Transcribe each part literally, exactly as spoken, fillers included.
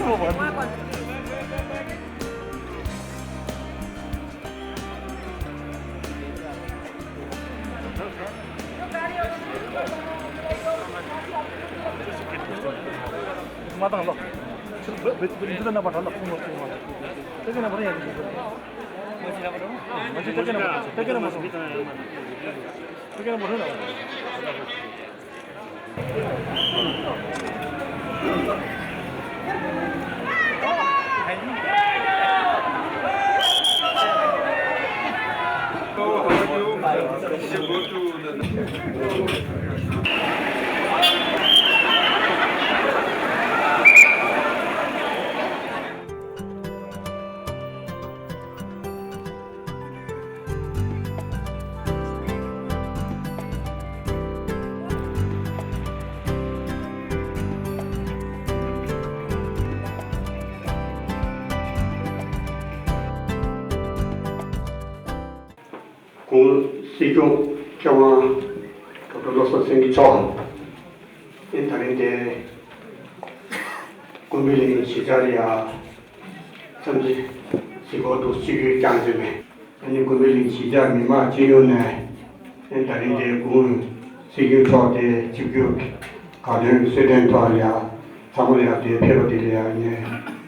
མ་དང་ལོ། ཆུ་བེ་བེ་བེ་འདི་ན་པ་ལོ་ཁུང་ལོ་ཁུང་ལོ། དེ་ག་ན་པ་ཡ་འདི། མ་ཅི་དེ་ག་ན་པ་དེ་ག་ན་མ་སོང་། དེ་ག་ན་པ་རེད་ལ། གོང་སྲིད་སྐྱོང་མཁས་དབང་ཌོག་ཊར་བློ་བཟང་སེང་གེ་མཆོག་ཨེ་ད་རིང་དེ་ཀུན་འཕེལ་གླིང་གཞིས་ཆགས་ལ་ཡ་འཚམས་འདྲི་གཟིགས་སྐོར་དུ་ཆིབས་བསྒྱུར་བསྐྱངས་བྱས་མེད། ཨ་ནི་ཀུན་འཕེལ་གླིང་གཞིས་ཆགས་མི་མང་སྤྱི་ཡོངས་ནས་ཨེ་ད་རིང་དེ་གུང་སྲིད་སྐྱོང་མཆོག་དེ་ཆིབས་བསྒྱུར་དགའ་སྟོན་གྱི་གསོལ་སྟོན་ཐོག་ལ་ཡ་ཚང་མ་ལ་ཡ་དེ་ཕེབས་པ་དེ་ལ་ཡ་ངས་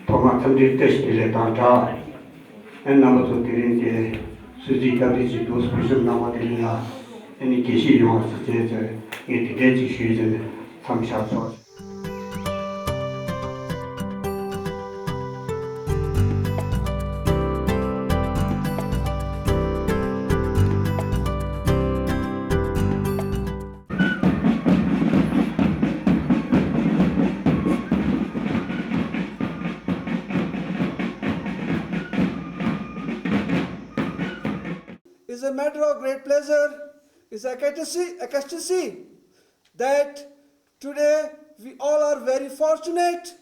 ཐོག་མར་འཚམས་འདྲིའི་བཀྲ་ཤིས་བདེ་ལེགས་དང་སྦྲགས། ཨེ་རྣམ་པ་ཚོ་དེ་རིང་དེ་གསོལ་ཚིགས་སྐྱབས་རྗེ་ཆེ་འདུག་སེ་ཕུལ་བྱུང་གནང་བ་དེ་ལ་ཡ་ཨེ་ནི་དགྱེས་བཞིན་ཡོང་བ་ཞིག་བྱས་ཚེ་ངས་དེ་འདྲའི་ཅིག་ཞུས་ཚེ་མཚམས་བཞག་ཆོག It's a matter of great pleasure, it's a ecstasy, ecstasy that today we all are very fortunate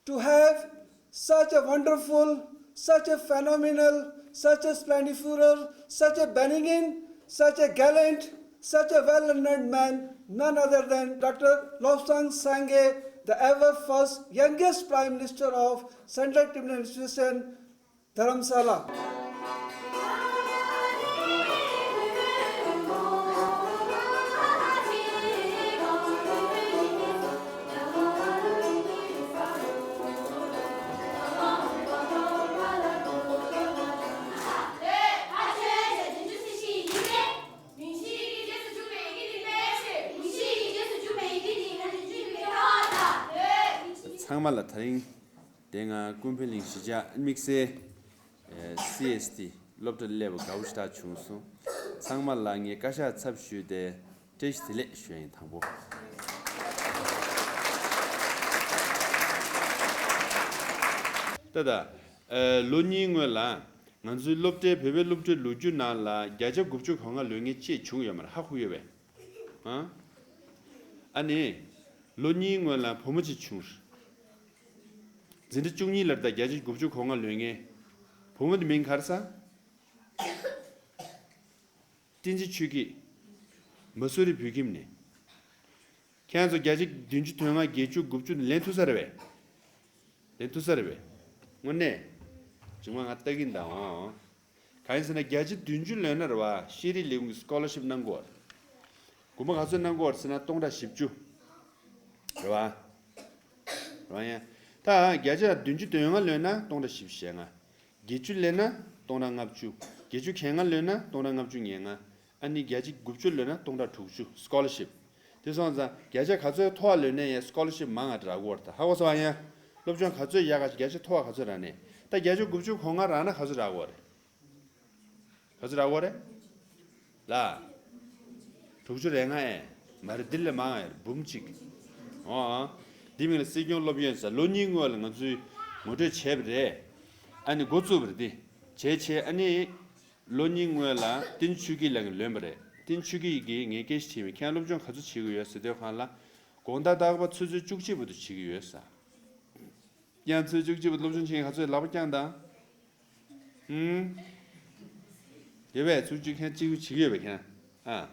to have such a wonderful, such a phenomenal, such a splendiferous, such a benign, such a gallant, such a well-learned man, none other than Doctor Lobsang Sangay, the ever first youngest Prime Minister of Central Tibetan Administration, Dharamsala. ཚང་མ་ལ་དེ་རིང་དེ་སྔ་ཀུན་འཕེལ་གླིང་གཞིས་ཆགས་དམིགས་བསལ་སི་ཨེས་ཊི་སློབ་གྲྭར་སླེབས་པ་དགའ་བོ་ཞེ་དྲག་བྱུང་སོང་། ཚང་མ་ལ་ངས་བཀའ་ཤག་ཚབ་ཞུས་ཏེ་བཀྲ་ཤིས་བདེ་ལེགས་ཞུ་ཡིན་དང་པོ། ད་ད། ཨ། ལོ་གཉིས་སྔོན་ལ་ང་ཚོའི་སློབ་གྲྭའི་བོད་པའི་སློབ་གྲྭའི་ལོ་རྒྱུས་ནང་ལ་བརྒྱ་ཆ་དགུ་བཅུ་གོ་ལྔ་ལོན་མཁན་ཅིག་བྱུང་ཡོད་མ་རེད། ཧ་གོ་ཡོད་པས། ཨ། ཨ་ནི། ལོ་གཉིས་སྔོན་ལ་བུ་མོ་གཅིག་བྱུང་། འཛིན་གྲྭ་བཅུ་གཉིས་ལ་ད་བརྒྱ་ཆ་དགུ་བཅུ་གོ་ལྔ་ལོན་མཁན། བུ་མོ་དེ་མིང་ག་རེ་ཟེར། བསྟན་འཛིན་ཆོས་སྐྱིད། མ་སུ་རི་བོད་ཁྱིམ་ནས། ཁྱེད་ཚོ་བརྒྱ་ཆ་བདུན་ཅུ་དོན་ལྔ་བརྒྱད་ཅུ་དགུ་བཅུ་ནས་ལེན་ཐུབ་ས་རེད་པས། ལེན་ཐུབ་ས་རེད་པས། དངོས་གནས། བྱུང་བ་ང་ལྟ་གིན་དང་། གང་ཡིན་ཟེར་ན་བརྒྱ་ཆ་བདུན་ཅུ་ལོན་ན་རེད་བ། ཤེས་རིག་ལས་ཁུངས་ཀྱི་སི་ཀོ་ལར་ཤིབ་གནང་གི་ཡོད་རེད། དགོངས་པ་ག་ཚོད་གནང་གི་ཡོད་རེད་ཟེར་ན་སྟོང་ཕྲག་བཞི་བཅུ། རེད་བ། རེད་བ་ཡ། ད་བརྒྱ་ཆ་བདུན་ཅུ་དོན་ལྔ་ལོན་ན་སྟོང་ཕྲག་བཞི་བཅུ་ཞེ་ལྔ། བརྒྱད་ཅུ་ལོན་ན་སྟོང་ཕྲག་ལྔ་བཅུ། བརྒྱད་ཅུ་གྱ་ལྔ་ལོན་ན་སྟོང་ཕྲག་ལྔ་བཅུ་ང་ལྔ། ཨ་ནི་བརྒྱ་ཆ་དགུ་བཅུ་ལོན་ན་སྟོང་ཕྲག་དྲུག་ཅུ་སི་ཀོ་ལར་ཤིབ། དེ་སོང་ཙང་བརྒྱ་ཆ་ག་ཚོད་མཐོ་བ་ལོན་ན་ཡང་སི་ཀོ་ལར་ཤིབ་མང་ང་རག་གི་ཡོད་རེད། ད་ཧ་གོ་སོང་ཨ་ཡ། སློབ་སྦྱོང་ག་ཚོད་ཡག་ག་བརྒྱ་ཆ་མཐོ་བ་ག་ཚོད་རག་ནས། ད་བརྒྱ་ཆ་དགུ་བཅུ་གོ་ལྔ་རག་ན་ག་ཚོད་རག་གི་ཡོད་རེད། ག་ཚོད་རག་གི་ཡོད་རེད། ལ། དྲུག་ཅུ་རེ་ལྔ་ཨེ། མ་རེད། འདི་ལས་མང་ཨེ། འབུམ་གཅིག་ཨོ་ཨ། འདི་མིང་ལ་སྲིད་སྐྱོང་སློབ་ཡོན་ཟེར། ལོ་གཉིས་སྔོན་ལ་ང་ཚོས་ངོ་སྤྲོད་བྱས་པ་རེད། ཨ་ནི་འགོ་བཙུགས་པ་རེད། འདི་བྱས་བྱས་ཨ་ནི། ལོ་གཉིས་སྔོན་ལ་བསྟན་ཆོས་སྐྱིད་ལགས་ཀྱིས་ལོན་པ་རེད། བསྟན་ཆོས་སྐྱིད་ཀྱིས་ངས་སྐད་ཆ་དྲིས་པ་ཡིན། ཁྱེད་རང་སློབ་སྦྱོང་ག་ཚོད་བྱེད་ཀྱི་ཡོད་ཟེར་དུས་སྒང་ལ། དགོང་དག་རྟག་པར་ཆུ་ཚོད་བཅུ་གཅིག་བར་དུ་བྱེད་ཀྱི་ཡོད་ཟེར། ཡང་ཆུ་ཚོད་བཅུ་གཅིག་བར་དུ་སློབ་སྦྱོང་བྱེད་མཁན་ག་ཚོད་ལག་པ་བརྐྱངས་དང་། ཧུམ། ཡོད་པས། ཆུ་ཚོད་བཅུ་གཅིག་བྱེད་ཀྱི་ཡོད་པས་ཁྱེད་རང་། ཨ།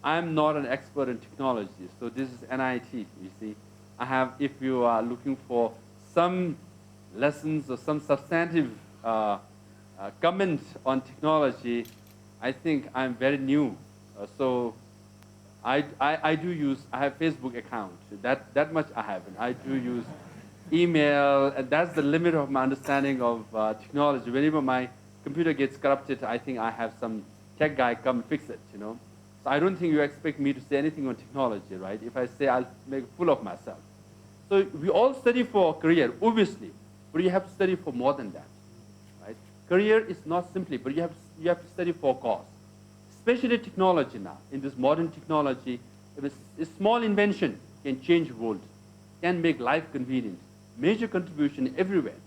I'm not an expert in technology, so this is N I T, you see. I have, if you are looking for some lessons or some substantive uh, uh, comment on technology, I think I'm very new. Uh, so I, I, I do use, I have Facebook account. That, that much I have. And I do use email, and that's the limit of my understanding of uh, technology. Whenever my computer gets corrupted, I think I have some tech guy come fix it, you know. So I don't think you expect me to say anything on technology, right? If I say, I'll make a fool of myself. So we all study for a career, obviously, but you have to study for more than that, right? Career is not simply, but you have to, you have to study for a cause, especially technology now. In this modern technology, if a, a small invention can change the world, can make life convenient, major contribution everywhere.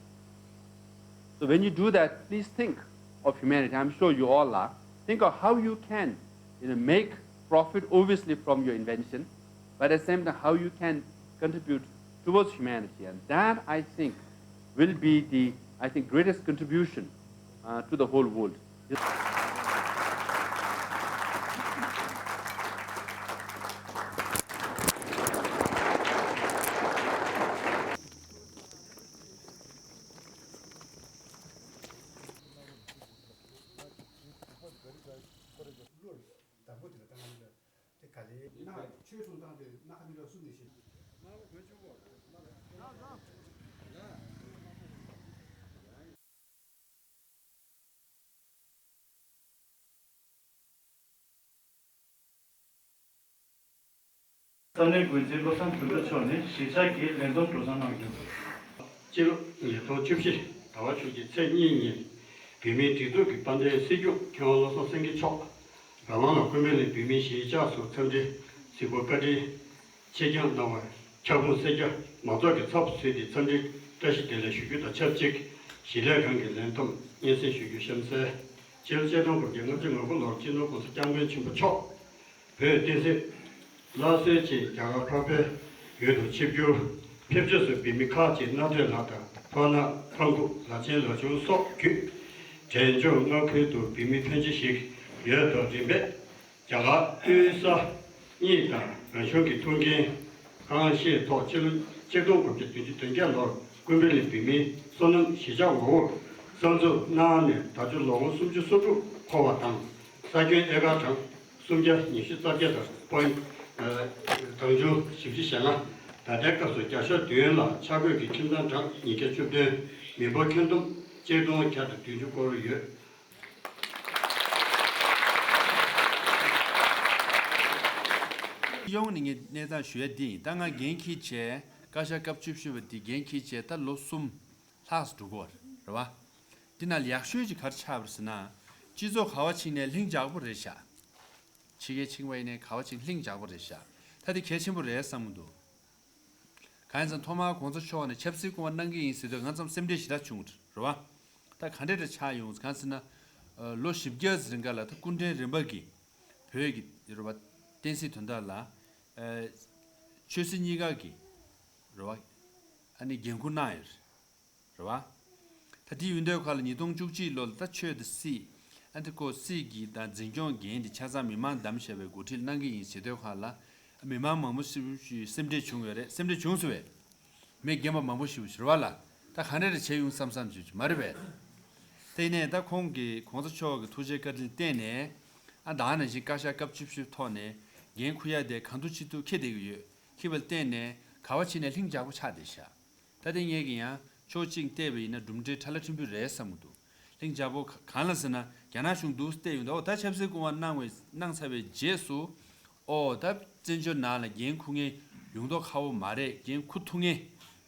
So when you do that, please think of humanity. I'm sure you all are. Think of how you can, you know, make profit, obviously, from your invention, but at the same time, how you can contribute towards humanity. And that, I think, will be the, I think, greatest contribution uh, to the whole world. ས་གནས་འགོ་འཛིན་བློ་བཟང་དོན་གྲུབ་མཆོག་ནས་གཞིས་ཆགས་ཀྱི་ལས་བསྡོམས་གྲོས་བསམ་གནང་ཡོད། སྤྱི་ལོ་ཉིས་སྟོང་བཅུ་བཞི་ཟླ་བ་བཅུ་གཅིག་ཚེས་གཉིས་ཉིན་བོད་མིའི་སྒྲིག་འཛུགས་ཀྱི་དཔལ་ལྡན་སྲིད་སྐྱོང་མཁས་དབང་བློ་བཟང་སེང་གེ་མཆོག་རང་དབང་ལ་སྐུ་མདུན་ནས་བོད་མིའི་གཞིས་ཆགས་སུ་འཚམས་འདྲི་གཟིགས་སྐོར་བཀའ་དྲིན་ཆེ་བསྐྱངས་གནང་བར། ཁྱབ་ཁོངས་སེར་སྐྱ་མང་ཚོགས་ཀྱི་ཚབ་ཏུ་གཟིགས་ཏེ་འཚམས་འདྲིའི་བཀྲ་ཤིས་བདེ་ལེགས་ཞུ་རྒྱུ་དང་ཆབས་ཅིག་གཞིས་ལས་ཁང་གི་ལས་བསྡོམས་སྙན་སེང་ཞུ་རྒྱུ་གཤམ་གསལ། སྤྱི་ལོ་ཆིག་སྟོང་དགུ་བརྒྱ་ལྔ་བཅུ་ང་དགུ་ལོར་སྤྱི་ནོར་༸གོང་ས་༸སྐྱབས་མགོན་ཆེན་པོ་མཆོག་བོད་བསྟན་སྲིད་སླར་གསོའི་ཆེད་རྒྱ་གར་འཕགས་པའི་ཡུལ་དུ་ཆིབས་བསྒྱུར་ཕེབས་རྗེས་སུ་བོད་མི་ཁག་ཅིག་མནའ་སྡེ་ལགས་དང་ཕག་ནག་ཁང་སྐུ་ལ་ཆེན་ལ་ཆུང་སོགས་བརྒྱུད་འབྲས་ལྗོངས་མངའ་ཁུལ་དུ་བོད་མི་ཕོན་ཆེ་ཞིག་ཡོད་དོ། རིམ་པས་རྒྱ་གར་དབུས་ས་གཉིས་དང་རང་གཞུང་གི་ཐུགས་འགན་གང་བཞེས་ཐོག་ཕྱི་ལོ་ཆིག་སྟོང་དགུ་བརྒྱ་བདུན་ཅུ་དོན་བརྒྱད་ལོར་ཀུན་ཕན་གླིང་བོད་མིའི་སོ་ནམ་གཞིས་ཆགས་ངོ་བོར་གསར་འཛུགས་གནང་ནས་ད་ཆ་ལོ་ངོ་སུམ་ཅུ་སོ་དྲུག་འཁོར་བ་དང་། ས་ཁྱོན་ཨེ་ཀར་གྲངས་སུམ་བརྒྱ་ཉི་ཤུ་རྩ་བརྒྱད་དང་པོ་ཨིན་ཊི་གྲངས་ཆུང་བཞི་བཅུ་ཞེ་ལྔ། ད་ལྟའི་སྐབས་སུ་བརྒྱ་ཤོག་བདུན་ལ་ཆ་བགོས་ཀྱི་ཁྱིམ་ཚང་གྲངས་ཉིས་བརྒྱ་བཅུ་བདུན། མི་འབོར་ཁྱོན་བསྡོམས་གཅིག་སྟོང་བརྒྱ་དང་བདུན་ཅུ་སྐོར་ཡོད། ཡོང་ནི་ངས་གནས་སྟངས་ཞུ་ཡ་འདི་ཡིན། ད་ང་འགན་འཁྱེར་བྱས་བཀའ་ཤག་སྐབས་བཅུ་བཞི་པ་འདི་འགན་འཁྱེར་བྱས་ད་ལོ་གསུམ་ལྷག་ཙམ་འགྲོ་གི་ཡོད་རེད་བ། འདི་ནང་ལ་ཡག་ཤོས་ཅིག་ག་རེ་ཆགས་པ་རེད་ཟེར་ན། སྤྱི་ཚོགས་ག་པར་ཕྱིན་ནའི་ལྷིང་འཇགས་པོ་རེད་ཤག་ཕྱི་རྒྱལ་ཕྱིན་པ་ཡིན་ནའི་ག་པར་ཕྱིན་ལྷིང་འཇགས་པོ་རེད་ཤག་ད་འདི་གལ་ཆེན་པོ་རེད་བསམ་གྱི་འདུག་གང་ཡིན་ཟེར་ན་ཐོག་མར་གོང་ས་མཆོག་ནས་ཆབ་སྲིད་སྐུ་དབང་གནང་གི་ཡིན་ཟེར་དུས་ང་ཚོ་སེམས་ཁྲལ་ཞེ་དྲག་བྱུང་རེད་བ། ད་ག་འདྲ་འདྲ་ཆགས་ཡོང་གང་ཟེར་ན། ལོ་བཞི་བརྒྱ་ཙམ་རིང་ག་ལ་ད་སྐུ་ཕྲེང་རིམ་པ་གིས་བོད་ཀྱི་རེད་བ། བསྟན་སྲིད་དོན་དག་ལ་ཆོས་སྲིད་གཉིས་ཀ་གི་རེད་བ། ཨ་ནི་འགན་འཁུར་གནང་ཡོད་རེད་བ། ད་དེ་ཡིན་དུས་ག་ལ་ཉིས་སྟོང་བཅུ་གཅིག་ལོ་ལ་ད་ཆོས་དང་སྲིད་ཨ་ནི་ཁོ་སྲིད་ཀྱི་ད་འཛིན་སྐྱོང་འགན་དེ་ཆ་ཚང་མི་མང་བདམས་བྱས་པའི་འགོ་ཁྲིད་གནང་གི་ཡིན་ཟེར་དུས་ག་ལ། མི་མང་མང་པོ་ཞིག་སེམས་ཁྲལ་བྱུང་ཡོད་རེད། སེམས་ཁྲལ་བྱུང་སོང་བས། མི་རྒན་པ་མང་པོ་ཞིག་ཞུ་བ་ལ་ད་ག་འདྲ་རེ་བྱས་ཡོང་བསམ་བསམ་བྱེད་རྒྱུ་མ་རེད་པས། དེ་ནས་ད་ཁོང་གིས་གོང་ས་མཆོག་གི་ཐུགས་རྗེ་བཀའ་དྲིན་བརྟེན་ནས་ཨ་ད་ནང་བཞིན་བཀའ་ཤག་སྐབས་བཅུ་བཞི་ཐོག་ནས་འགན་འཁུར་ཡ་དེ་གང་ཐུབ་ཅི་ཐུབ་འཁྱེར་བསྡད་ཀྱི་ཡོད། འཁྱེར་བ་ལ་བརྟེན་ནས་ག་པར་ཕྱིན་ནས་ལྷིང་འཇགས་པོ་ཆགས་བསྡད་ཤག་ད་དེ་ངས་ཀྱི་ཡང་ཕྱོགས་གཅིག་བལྟས་པ་ཡིན་ན་གྲུབ་འབྲས་ཁྲ་ལ་ཕྲན་བུ་རེད་བསམ་གྱི་འདུག་ལྷིང་འཇགས་པོ་ག་གང་ལ་ཟེར་ན་རྒྱ་ནག་གཞུང་འདུག་བལྟས་ཡོང་ད་འོ་ད་ཆབ་སྲིད་སྐུ་དབང་གནང་བའི་གནང་ཚར་བའི་རྗེས་སུ། ཨོ་ད་བཙན་བྱོལ་ནང་ལ་འགན་འཁུར་མཁན་ཡོང་མདོག་ཁ་པོ་མ་རེད། འགན་འཁུར་ཐུབ་མཁན་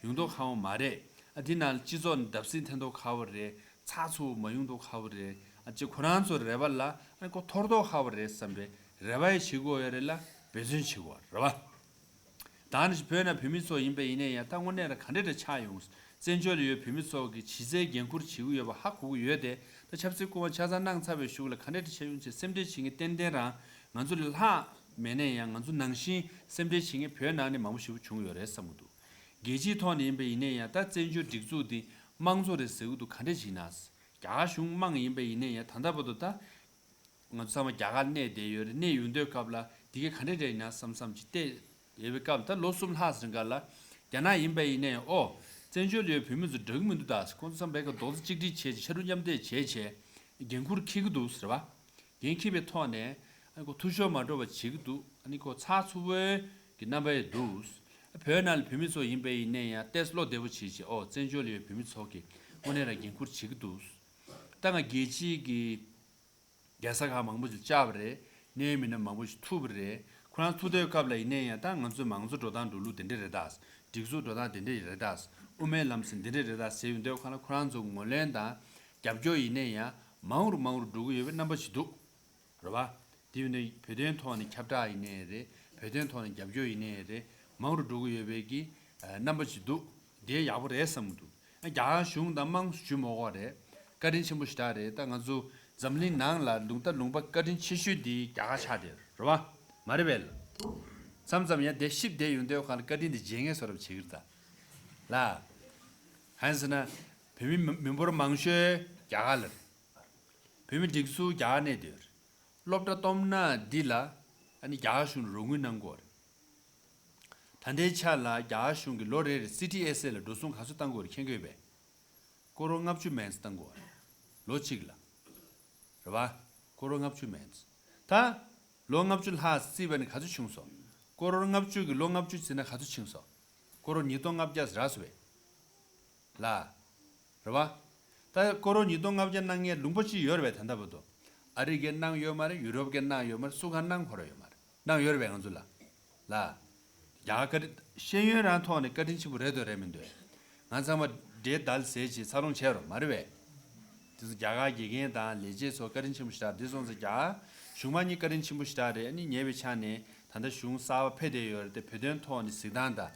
ཡོང་མདོག་ཁ་པོ་མ་རེད། ཨ་འདི་ནང་ལ་སྤྱི་ཚོགས་ནས་བརྡབ་གསིག་འཐེན་མདོག་ཁ་པོ་རེད། ཚགས་ཚུད་པོ་མ་ཡོང་མདོག་ཁ་པོ་རེད། ཨ་ཅེ་ཁོ་རང་ཚོ་རེ་བ་ལ་ཨ་ཁོ་འཐོར་མདོག་ཁ་པོ་རེད་བསམ་པའི་རེ་བ་ཡི་བྱེད་དགོས་ཡོད་རེད་ལ་འབད་བརྩོན་བྱེད་དགོས་རེད་བ། ད་ནི་བོད་ནང་བོད་མི་ཚོ་ཡིན་པ་ཡིན་ནའི་ཡང་ད་དངོས་གནས་ལ་ག་འདྲ་འདྲ་ཆགས་ཡོང་། བཙན་བྱོལ་ལ་ཡོད་བོད་མི་ཚོ་གི་གཞི་རྩའི་འགན་འཁུར་བྱེད་ཀྱི་ཡོད་པ་ཧ་གོ་གི་ཡོད་དེ། ད་ཆབ་སྲིད་སྐུ་དབང་ཆ་ཚང་གནང་ཚར་བའི་གཞུག་ལ་ག་འདྲ་འདྲ་བྱས་ཡོང་ཅེས་སེམས་ཁྲལ་བྱེད་མཁན་ཏན་ཏན་རང་ང་ཚོ་ལས་ལྷག་མེད་ནའི་ཡང་ང་ཚོ་ནང་བཞིན་སེམས་ཁྲལ་བྱེད་མཁན་བོད་ནང་ནས་མང་པོ་ཞེ་པོ་བྱུང་ཡོད་རེད་བསམ་གྱི་འདུག་རྒྱལ་སྤྱིའི་ཐོག་ནས་ཡིན་པ་ཡིན་ནའི་ཡང་ད་བཙན་བྱོལ་སྒྲིག་འཛུགས་འདི་དམངས་གཙོ་རེད་ཟེར་གྱི་འདུག་ག་འདྲ་བྱས་ན། རྒྱ་གར་གཞུང་དམངས་ཡིན་པ་ཡིན་ནའི་ཡང་ད་ལྟ་བར་དུ་ད། ང་ཚོ་ཚང་མ་རྒྱ་གར་གནས་བསྡད་ཡོད་རེད། གནས་ཡོང་དུས་སྐབས་ལ་ ཡི་གེ་ག་འདྲ་རེད་ཡིན་ན་བསམ་བསམ་ཅིག་བལྟས་ཡོད་པའི་སྐབས། ད་ལོ་གསུམ་ལྷག་ཙམ་སྒང་ལ་རྒྱ་ནག་ཡིན་པ་ཡིན་ནའི་ཨོ་བཙན་བྱོལ་ལ་ཡོད་བོད་མི་ཚོ་འགྲོ་གི་མི་འདུག་ད་ཁོང་ཚོ་ཚང་མ་བལ་ག་རྡོག་རྩ་གཅིག་སྒྲིལ་བྱས་བྱས་ཕྱར་གྲུ་མཉམ་འདེགས་བྱས་བྱས་འགན་འཁུར་འཁྱེར་གི་འདུག་ཟེར་བ། འགན་འཁྱེར་བའི་ཐོག་ནས་ཨ་ནི་ཁོ་འཐུས་ཤོར་མ་འགྲོ་བ་བྱེད་ཀྱི་འདུག་ཨ་ནི་ཁོ་ཚགས་ཚུད་པོའི་གི་རྣམ་པ་ཡང་འདུག་བོད་ནང་ལ་བོད་མི་ཚོ་ཡིན་པ་ཡིན་ནའི་ཡང་ཏོག་ཙམ་བློ་བདེ་པོ་བྱེད་བྱས་ཨོ་བཙན་བྱོལ་ལ་ཡོད་བོད་མི་ཚོ་གི་དངོས་གནས་རང་འགན་འཁུར་བྱེད་ཀྱི་འདུག་ད་ང་རྒྱལ་སྤྱིའི་གི་རྒྱལ་ས་ཁག་མང་པོ་ཞིག་བཅར་བ་རེད། གནད་ཡོད་མི་སྣ་མང་པོ་ཞིག་ཐུག་པ་རེད། ཁོ་རང་ཐུག་དུས་སྐབས་ལ་ཡིན་ནའི་ཡང་ད་ང་ཚོའི་མང་གཙོ་འགྲོ་སྟངས་འགྲོ་ལུགས་དེ་འདྲ་རེད་ད། སྒྲིག་འཛུགས་འགྲོ་སྟངས་དེ་འདྲ་རེད་ད། དབུ་མའི་ལམ་ཟེར་འདི་འདྲ་རེད་ད་ཟེར་ཡོང་དུས་ཁོ་རང་ཁོ་རང་ཚོ་ངོས་ལེན་དང་རྒྱབ་སྐྱོར་ཡིན་ནའི་ཡང་མང་རུ་མང་རུ་འགྲོ་གི་ཡོད་པའི་རྣམ་པ་ཞིག་འདུག་རེད་བ། དེ་ཡིན་ནའི་བོད་དོན་ཐོག་ནས་ཁྱབ་བསྒྲགས་ཡིན་ནའི་རེད། བོད་དོན་ཐོག་ནས་རྒྱབ་སྐྱོར་ཡིན་ནའི་རེད། མང་རུ་འགྲོ་གི་ཡོད་པའི་གི་རྣམ་པ་ཞིག་འདུག་དེ་ཡག་པོ་རེད་བསམ་གྱི་འདུག་ཨ་རྒྱ་གར་གཞུང་དང་དམངས་སུ་ཞུ་མོ་གོ་རེད། བཀའ་དྲིན་ཆེན་པོ་ཞེ་དྲག་རེད། ད་ང་ཚོ་འཛམ་གླིང་ནང་ལ་ལུང་ད་ལུང་པ་བཀའ་དྲིན་ཆེ་ཤོས་དེ་རྒྱ་གར་ཆགས་བསྡད་རེད་བ། མ་རེད་པས་ལ། མཚམས་མཚམས་ཡང་དེ་ཤིབ་བསྡད་ཡོང་དུས་གང་ལ་བཀའ་དྲིན་དེ་བརྗེད་ངེས་བཟོ་འདྲ་བྱེད་ཀྱི་རེད་ད། ལ། གང་ཡིན་ཟེར་ན། བོད་མི་མི་འབོར་མང་ཤོས་རྒྱ་གར་ལ་རེད། བོད་མི་སྒྲིག་འཛུགས་རྒྱ་གར་གནས་སྡོད་རེད། སློབ་གྲྭ་སྟོང་ན་འདི་ལ་ཨ་ནི་རྒྱ་གར་གཞུང་ནས་རོགས་དངུལ་གནང་གི་ཡོད་རེད། ད་ལྟའི་ཆ་ལ་རྒྱ་གར་གཞུང་གིས་ལོ་རེ་རེར་སི་ཊི་ཨེསི་ཨེ་ལ་འགྲོ་སོང་ག་ཚོད་བཏང་གི་ཡོད་རེད་མཁྱེན་གྱི་ཡོད་པས། ཀོ་རོར་ལྔ་བཅུ་མན་ཙམ་བཏང་གི་ཡོད་རེད། ལོ་གཅིག་ལ། རེད་བ། ཀོ་རོར་ལྔ་བཅུ་མན་ཙམ། ད། ལོ་ལྔ་བཅུ་ལྷག་བརྩིས་པ་ནི་ག་ཚོད་བྱུང་སོང་། ཀོ་རོར་ལྔ་བཅུ་གི་ལོ་ལྔ་བཅུ་བརྩིས་ན་ག་ཚོད་བྱུང་སོང་། ཀོ་རོར་ཉིས་སྟོང་ལྔ་བརྒྱ་རག་སོང་བས། ལ། རེད་བ། ད་ཀོ་རོར་ཉིས་སྟོང་ལྔ་བརྒྱ་གནང་མཁན་ལུང་པ་གཅིག་ཡོད་རེད་པས། ད་ལྟ་བར་དུ། ཨ་རི་གས་གནང་ཡོད་མ་རེད། ཡུ་རོབ་གས་གནང་ཡོད་མ་རེད། སུ་གང་གནང་ཁོ་ར་ཡོད་མ་རེད། གནང་ཡོད་རེད་པས་ང་ཚོ་ལ། ལ། རྒྱ་གར་བཀའ་དྲིན། ཤེས་ཡོན་རང་ཐོག་ནས་བཀའ་དྲིན་ཆེན་པོ་རེད་འདོད་རེད་མི་འདོད། ང་ཚང་མ་འདྲེ་དལ་ཟས་ཀྱི་འཚར་ལོངས་བྱས་རོགས་མ་རེད་པས། དེ་ཚོ་རྒྱ་གར་དགེ་རྒན་དང་ལས་བྱེད་ཚོ་བཀའ་དྲིན་ཆེན་པོ་ཞེ་དྲག་འདི་སོང་ཙང་རྒྱ་གཞུང་མང་གཉིས་བཀའ་དྲིན་ཆེན་པོ་ཞེ་དྲག་རེད། ཨ་ནི་ཉེ་བའི་ཆ་ནས་ད་ལྟ་གཞུང་གསར་པ་ཕེབས་བསྡད་ཡོད་རེད་དེ། བོད་དོན་ཐོག་ནས་གཟིགས་སྟངས་དང་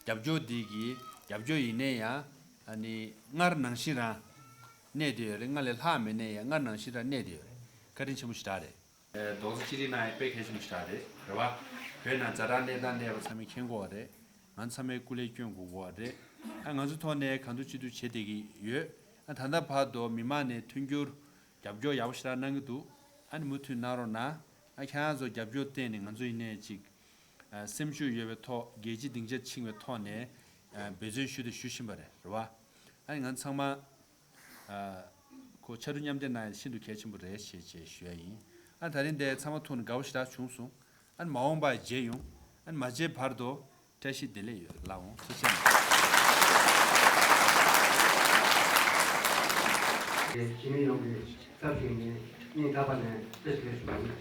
རྒྱབ་སྐྱོར་འདི་གི་རྒྱབ་སྐྱོར་ཡིན་ནའི་ཡང་ཨ་ནི་སྔར་ནང་བཞིན་རང་གནས་བསྡད་ཡོད་རེད། སྔར་ལས་ལྷག་མེད་ནའི་ཡང་སྔར་ནང་བཞིན་རང་གནས་བསྡད་ཡོད་རེད། བཀའ་དྲིན་ཆེན་པོ་ཞེ་དྲག་རེད། རྡོག་རྩ་གཅིག་སྒྲིལ་གནང་ཡ་དཔེ་གལ་ཆེན་པོ་ཞིག་རེད། རེད་བ། བོད་ནང་ཛ་དྲག་གནས་སྟངས་གནས་པ་ཚང་མས་མཁྱེན་གྱི་ཡོད་རེད། ང་ཚང་མས་སྐུ་ལས་སྐྱོན་དགོས་ཀྱི་ཡོད་རེད། ཨ་ང་ཚོ་ཐོག་ནས་གང་ཐུབ་ཅི་ཐུབ་བྱེད་བསྡད་ཀྱི་ཡོད། ཨ་ད་ལྟ་བར་དུ་མི་མང་ནས་མཐུན་འགྱུར་རྒྱབ་སྐྱོར་ཡག་པོ་ཞེ་དྲག་གནང་གི་འདུག་ཨ་ནི་མུ་མཐུད་གནང་རོགས་གནང་། ཨ་ཁྱེད་རང་ཚོ་རྒྱབ་སྐྱོར་བརྟེན་ནས་ང་ཚོ་ཡིན་ནའི་ཅིག་ཨ་སེམས་ཤུགས་ཡོད་པའི་ཐོག་རྒྱལ་སྤྱིའི་སྡིངས་ཆ་ཕྱིན་པའི་ཐོག་ནས་ཨ་འབད་བརྩོན་ཞུ་དང་ཞུ་བཞིན་པ་རེད། རེད་བ། ཨ་ནི་ང་ཚང་མ། ཨ། ཁོ་ཕྱར་གྲུ་མཉམ་འདེགས་གནང་ཡ་ཤིན་ཏུ་གལ་ཆེན་པོ་རེད་ཞེས་ཞེས་ཞུ་ཡ་ཡིན། ཨ་ད་རིང་འདི་ཚང་མ་ཐུག་ནས་དགའ་པོ་ཞེ་དྲག་བྱུང་སོང་། ཨ་མ་འོངས་པར་མཇལ་ཡོང་། ཨ་མ་མཇལ་བར་དུ་བཀྲ་ཤིས་བདེ་ལེགས་ཡོད་ལགས་འོང་། ཐུགས་རྗེ་གནང་། ཞི་མི་ཡོང་གི་སྐབས་ཤིག་ནས་སྙིང་ཐག་པ་ནས་བཀྲ་ཤིས་བདེ་ལེགས་ཞུ་བ་ཡིན།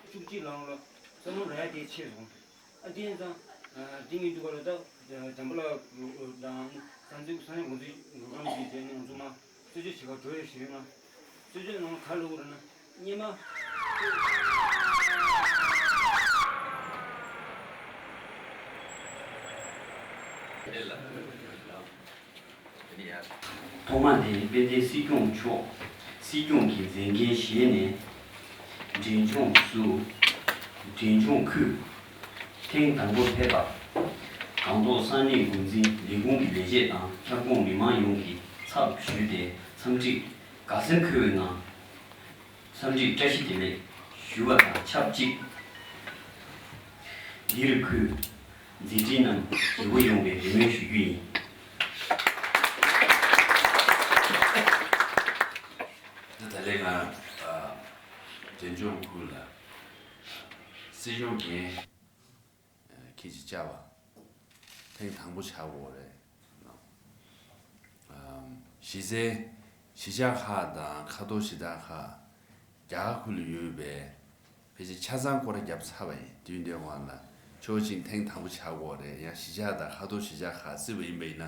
བཅུ་གཅིག་ལང་ལོ་བསམ་བློ་རག་ཡ་དེ་ཆེ་སོང་། ཨ་དེ་ཡིན་ཙང་། ཨ་དེ་ངས་འདུག་ག་ལ་ད་འཇམ་པ་ལགས་དང་ས་འཛིན་ས་འཛིན་གོང་འཛིན་གོ་སྐབས་ཀྱི་རྗེས་ནས་ང་ཚོ་མ་རྩོད་གཅོད་བྱེད་གར་འགྲོ་ཡ་ཞིག་ཡོད་ང་། རྩོད་གཅོད་ནང་ག་ལ་འོ་ར་ན་སྙེ་མ། ཐོག་མ་དེ་དཔལ་ལྡན་སྲིད་སྐྱོང་མཆོག་སྲིད་སྐྱོང་གི་མཛད་འགན་བཞེས་ནས་འབྲས་ལྗོངས་སུ། འབྲས་ལྗོངས་ཁུལ་ཐེངས་དང་པོར་ཕེབས་པ། སྒང་ཏོག་ས་གནས་འགོ་འཛིན་ལས་ཁུངས་ཀྱི་ལས་བྱེད་དང་ཁྱབ་ཁོངས་མི་མང་ཡོངས་ཀྱི་ཚབ་ཞུས་ཏེ་འཚམས་འདྲི་དགའ་སེམས་འཁོལ་བའི་ངང་། འཚམས་འདྲིར་བཀྲ་ཤིས་བདེ་ལེགས་ཞུ་བ་དང་ཆབས་ཅིག་འདིར་ཁུལ་མཛད་འཕྲིན་རྣམས་ལྗིད་པོ་ཡོང་བའི་རེ་སྨོན་ཞུ་རྒྱུ་ཡིན། ད་ད་ལན་ང་འབྲས་ལྗོངས་ཁུལ་ལ་སྲིད་སྐྱོང་འགན་ཁྱེད་ཀྱིས་བཅར་བ་ཐེངས་དང་པོ་ཆགས་ཀྱི་ཡོད་རེད། གཞི་རྩའི་གཞིས་ཆགས་ཁག་དང་ཁ་ཐོར་གཞིས་ཆགས་ཁག་རྒྱ་གར་ཁུལ་ལ་ཡོད་པའི་ཕལ་ཆེར་ཆ་ཚང་སྐོར་ར་བརྒྱབ་ཚར་བ་ཡིན། དུས་འདིའི་དབང་ལ་ཕྱོགས་གཅིག་ཐེངས་དང་པོ་ཆགས་ཀྱི་ཡོད་རེད། ཡང་གཞིས་ཆགས་དང་ཁ་ཐོར་གཞིས་ཆགས་ཁག་བརྩིས་པ་ཡིན་པ་ཡིན་ན་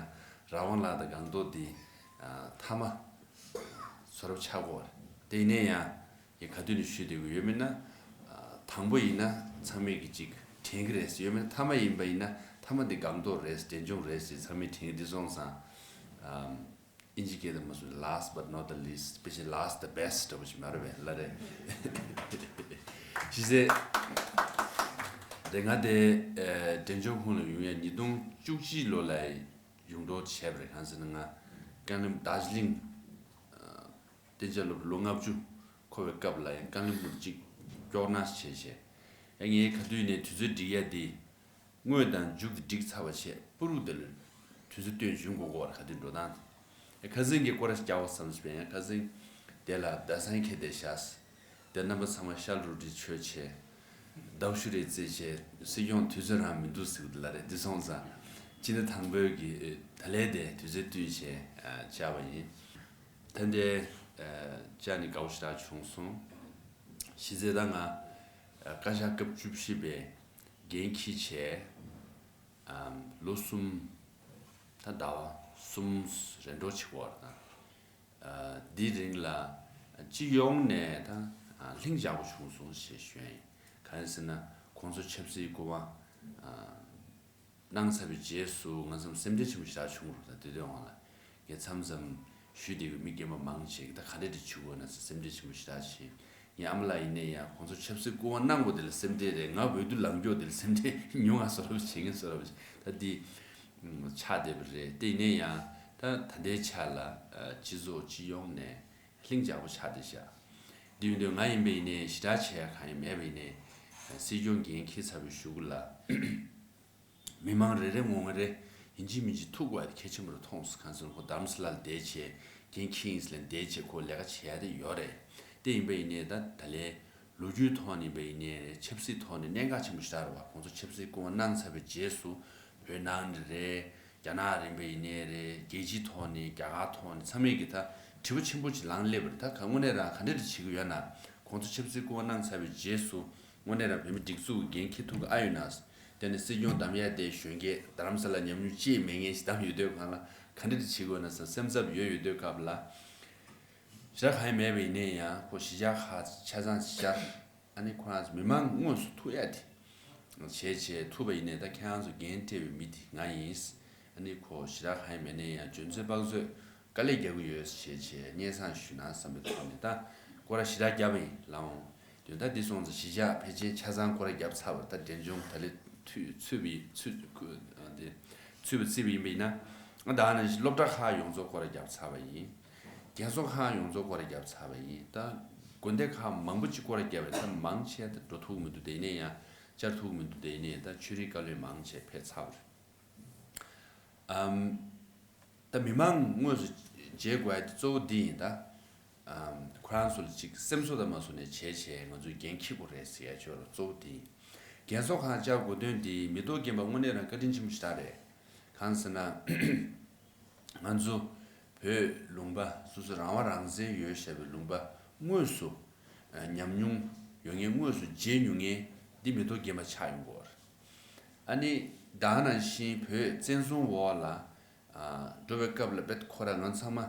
རང་དབང་ལགས་དང་སྒང་ཏོག་འདི་མཐའ་མ་བཟོ་འདྲ་ཆགས་ཀྱི་ཡོད་རེད། དེ་ཡིན་ན་ཡང་། ཡིན་ག་དུས་ནས་ཞུས་བསྡད་ཀྱི་ཡོད་མིན་ན། དང་པོ་ཡིན་ན་ཚང་མས་ཀྱི་ཅིག་དྲན་གྱི་རེད། ཡོད་མིན་ན་མཐའ་མ་ཡིན་པ་ཡིན་ན་མཐའ་མ་འདི་སྒང་ཏོག་རེད། འབྲས་ལྗོངས་རེད་ཟེར་ཚང་མས་དྲན་གྱི་འདི་སོང་ཙང་། ཨིན་ཇི་སྐད་དུ་མ་སུ་last but not the least དཔེ་ཆ་last the best འདྲ་པོ་ཞིག་མ་རེད་པས་ལ་རེད། ཞི་ཟེར། རེད་ང་དེ་འབྲས་ལྗོངས་ཁོངས་ལ་ཡོང་ཡ་ཉིས་སྟོང་བཅུ་གཅིག་ལོ་ལ་ཡོང་འབྲོག་བྱས་པ་རེད། གང་ཟེར་ན་ང་ཀན་ལི་དར་ཇི་ལིང་ གཏན་འཇགས་སློབ་ཕྲུག་ལོ་ལྔ་བཅུ་འཁོར་བའི་སྐབས་ལ་ཡང་དཀའ་ངལ་མུར་གཅིག་སྐྱོར་ན་བྱས་བྱས། ཡང་ངའི་ཁ་ཐུག་ནས་དུས་ཚོད་སྒྲིག་ཡ་འདི། དངོས་དང་མཇུག་དེ་སྒྲིག་ཚར་བ་བྱས་པུ་རུག་དེ་ལ་དུས་ཚོད་སྟོན་བྱུང་དགོས་གོ་བར་ཁ་ཐུག་འགྲོ་སྟངས་དེ། ཁ་སང་གི་སྐོར་ར་རྒྱག་པ་བསམ་སྤེན་ཡང་ཁ་སང་དེ་ལ་ཟླ་སང་ཁེ་དེ་བཞག་དེ་རྣམ་པ་ཚང་མ་ཤར་རུ་འདྲི་ཆོས་བྱས། ཟླ་བ་ཤུ་རེ་རྩེད་བྱས་སྲིད་སྐྱོང་དུས་ཚོད་རང་མི་འདུག་ཟེར་གི་འདུག་ལ་རེད། འདི་སོང་ཙང་སྤྱི་ཟླ་དང་པོའི་གི་ད་ལས་དེ་དུས་ཚོད་བསྟུན་བྱས་བྱས་པ་ཡིན། ད་ལྟའི་ཅག་ནི་དགའ་བོ་ཞེ་དྲག་བྱུང་སོང་། གཞི་རྩའི་ད་ང་བཀའ་ཤག་སྐབས་བཅུ་བཞི་པའི་འགན་འཁྱེར་བྱས། ཨམ། ལོ་གསུམ། ད་ཟླ་བ་གསུམ་རེ་འགྲོ་བྱེད་དགོས་པ་དང་། ཨ། འདིའི་རིང་ལ་སྤྱི་ཡོངས་ནས་ད་ལྷིང་འཇགས་པོ་བྱུང་སོང་ཞེས་ཞུ་ཡ་ཡིན། གང་ཡིན་ཟེར་ན་༸གོང་ས་མཆོག་ཆབ་སྲིད་སྐུ་དབང་གནང་ཚར་བའི་རྗེས་སུ་ང་ཚོ་སེམས་ཁྲལ་ཆེན་པོ་ཞེ་དྲག་བྱུང་རུང་ད་དེ་དུས་དབང་ལ་ངས་མཚམས་མཚམས་ཞུས་བསྡད་ཡོད། མི་རྒན་པ་མང་ཆེ་གིས་ད་ག་འདྲ་འདྲ་བྱེད་དགོས་ན་ཟེར་སེམས་ཁྲལ་ཆེན་པོ་ཞེ་དྲག་བྱས། ངའི་ཨ་མ་ལགས་ཡིན་ནའི་ཡང་༸གོང་ས་མཆོག་ཆབ་སྲིད་སྐུ་དབང་གནང་དགོས་དེ་ལ་སེམས་ཁྲལ་རེད། ང་འོས་བསྡུ་ལངས་རྒྱུ་དེ་ལ་སེམས་ཁྲལ་ཉུང་ང་བཟོ་འདྲ་བྱེད་ངེས་བཟོ་འདྲ་བྱེད། ད་འདི་ཆགས་བསྡད་པ་རེད། དེ་ཡིན་ནའི་ཡང་ད་ད་ལྟའི་ཆ་ལ་སྤྱི་ཚོགས་སྤྱི་ཡོངས་ནས་ལྷིང་འཇགས་པོ་ཆགས་བསྡད་ཤག་འདི་ཡིན་དུས་ང་ཡིན་པ་ཡིན་ནའི་ཞེ་དྲག་བྱེད་ཡ་གང་ཡང་མེད་པ་ཡིན་ནའི་སྲིད་སྐྱོང་འགན་འཁྱེར་ཚར་བའི་གཞུག་གུ་ལ། མི་མང་རེ་རེ་ངོ་ངོ་རེ་ཡིན་གཅིག་མིན་གཅིག་ཐུག་དགོས་ཡ་དེ་གལ་ཆེན་པོ་རུ་མཐོང་སོང་། གང་ཟེར་ན་ཁོ་རྡ་རམ་ས་ལ་ལ་བསྡད་བྱས་འགན་འཁྱེར་ཡིན་ཟེར་ལ་བསྡད་བྱས་ཁོ་ལས་ཀ་བྱེད་ཡ་དེ་ཡོད་རེད། དེ་ཡིན་པ་ཡིན་ནའི་ད་ད་ལས་ལོ་རྒྱུས་ཐོག་ནས་ཡིན་པ་ཡིན་ནའི་རེད། ཆབ་སྲིད་ཐོག་ནས་གནད་འགག་ཆེན་པོ་ཞེ་དྲག་རེད་བ། ༸གོང་ས་མཆོག་ཆབ་སྲིད་སྐུ་དབང་གནང་ཚར་བའི་རྗེས་སུ་བོད་ནང་ནས་རེད། རྒྱ་ནག་རེད་པ་ཡིན་ནའི་རེད། རྒྱལ་སྤྱིའི་ཐོག་ནས་རྒྱ་གར་ཐོག་ནས་ཚང་མས་ཀྱི་ད་དྲི་བ་ཆེན་པོ་ཅིག་ལངས་སླེབས་པ་རེད། ད་ག་དངོས་གནས་རང་ག་འདྲ་འདྲ་བྱེད་ཀྱི་ཡོད་ན། ༸གོང་ས་མཆོག་ཆབ་སྲིད་སྐུ་དབང་གནང་ཚར་བའི་རྗེས་སུ་དངོས་གནས་རང་བོད་མི་སྒྲིག་འཛུགས་ཀྱི་འགན་འཁྱེར་ཐུབ་ཀྱི་ཨ་ཡོད་ན། དེ་ནས་སྲིད་སྐྱོང་བདམས་ཡས་དེ་གཞོན་སྐྱེས་རྡ་རམ་ས་ལ་ཉམས་མྱོང་ཅི་ཡང་མེད་མཁན་ཞིག་བདམས་ཡོད་དུས་སྒང་ལ་ག་འདྲ་འདྲ་བྱེད་དགོས་ན་བསམ་སེམས་འཚབ་ཡོད་ཡོད་དུས་སྐབས་ལ། ཞེ་དྲག་གང་ཡང་མེད་པ་ཡིན་ནའི་ཡང་ཁོ་གཞིས་ཆགས་ཁག་ཆ་ཚང་གཞིས་ཆགས། ཨ་ནི་ཁོ་རང་ཚོ་མི་མང་དངོས་སུ་ཐུག་ཡ་དེ་བྱས་བྱས་ཐུག་པ་ཡིན་ནའི་ད་ཁྱེད་རང་ཚོ་འགན་སྤྲད་པའི་མི་དེ་ང་ཡིན། ཨ་ནི་ཁོ་ཞེ་དྲག་གང་ཡང་མེད་ནའི་ཡང་འཇོན་ཚོད་དཔག་ཚོད་དཀའ་ལས་རྒྱག་གི་ཡོད་བྱས་བྱས་སྙན་སེང་ཞུས་ན་བསམ་པའི་ཐོག་ནས་ད་སྐོར་ར་ཞེ་དྲག་བརྒྱབ་པ་ཡིན་ལགས་འོང་། དོན་དག་འདི་སོང་ཙང་གཞིས་ཆགས་ཕལ་ཆེར་ཆ་ཚང་སྐོར་ར་བརྒྱབ་ཚར་བ་རེད། ད་འབྲས་ལྗོངས་ད་ལས་ཚུད་ཚུད་པའི་ཚུད་ཨ་དེ་ཚུད་པ་བརྩིས་པ་ཡིན་པ་ཡིན་ན། ཨ་ད་ནང་བཞིན་སློབ་གྲྭ་ཁག་ཡོངས་རྫོགས་སྐོར་ར་བརྒྱབ་ཚར་བ་ཡིན། རྒན་གསོ་ཁང་ཡོངས་རྫོགས་སྐོར་ར་བརྒྱབ་ཚར་བ་ཡིན། ད་དགོན་སྡེ་ཁག་མང་པོ་ཅིག་སྐོར་ར་བརྒྱབ་པ་རེད། ད་མང་ཆེ་ད་འགྲོ་ཐུབ་མི་འདུག་དེ་ནས་ཡང་བཅར་ཐུབ་མི་འདུག་དེ་ནས་ད་ཆོས་རིག་བཀའ་བློན་མང་ཆེ་ཕེབས་ཚར་བ་རེད། ཨམ། ད་མི་མང་དངོས་སུ་མཇལ་དགོས་ཡ་དེ་གཙོ་བོ་འདི་ཡིན་ད། ཨམ། ཁོ་རང་ཚོ་ལ་ཅིག་སེམས་གསོ་དང་མ་སོ་ནས་བྱས་བྱས་ང་ཚོས་འགན་འཁྱེར་དགོས་རེད་ཟེར་ཡ་ཆོས་ར་གཙོ་བོ་འདི་ཡིན། རྒན་གསོ་ཁང་བཅར་དགོས་དོན་འདི་མི་ཐོག་རྒན་པ་དངོས་གནས་རང་བཀའ་དྲིན་ཆེན་པོ་ཞིག་རེད། གང་ཟེར་ན། ང་ཚོ་བོད་ལུང་པ་སོ་སོ་རང་དབང་རང་བཙན་ཡོད་བཤད་པའི་ལུང་པ་དངོས་སུ་ཉམས་མྱོང་ཡོད་མཁན་དངོས་སུ་མཇལ་མྱོང་མཁན་འདི་མི་ཐོག་རྒན་པ་ཆགས་ཡོང་གི་ཡོད་རེད། ཨ་ནི་ད་ག་ནང་བཞིན་བོད་བཙན་བཟུང་འོག་ལ་འགྲོ་བའི་སྐབས་ལ་བེད་ཁོ་ར་ང་ཚང་མ་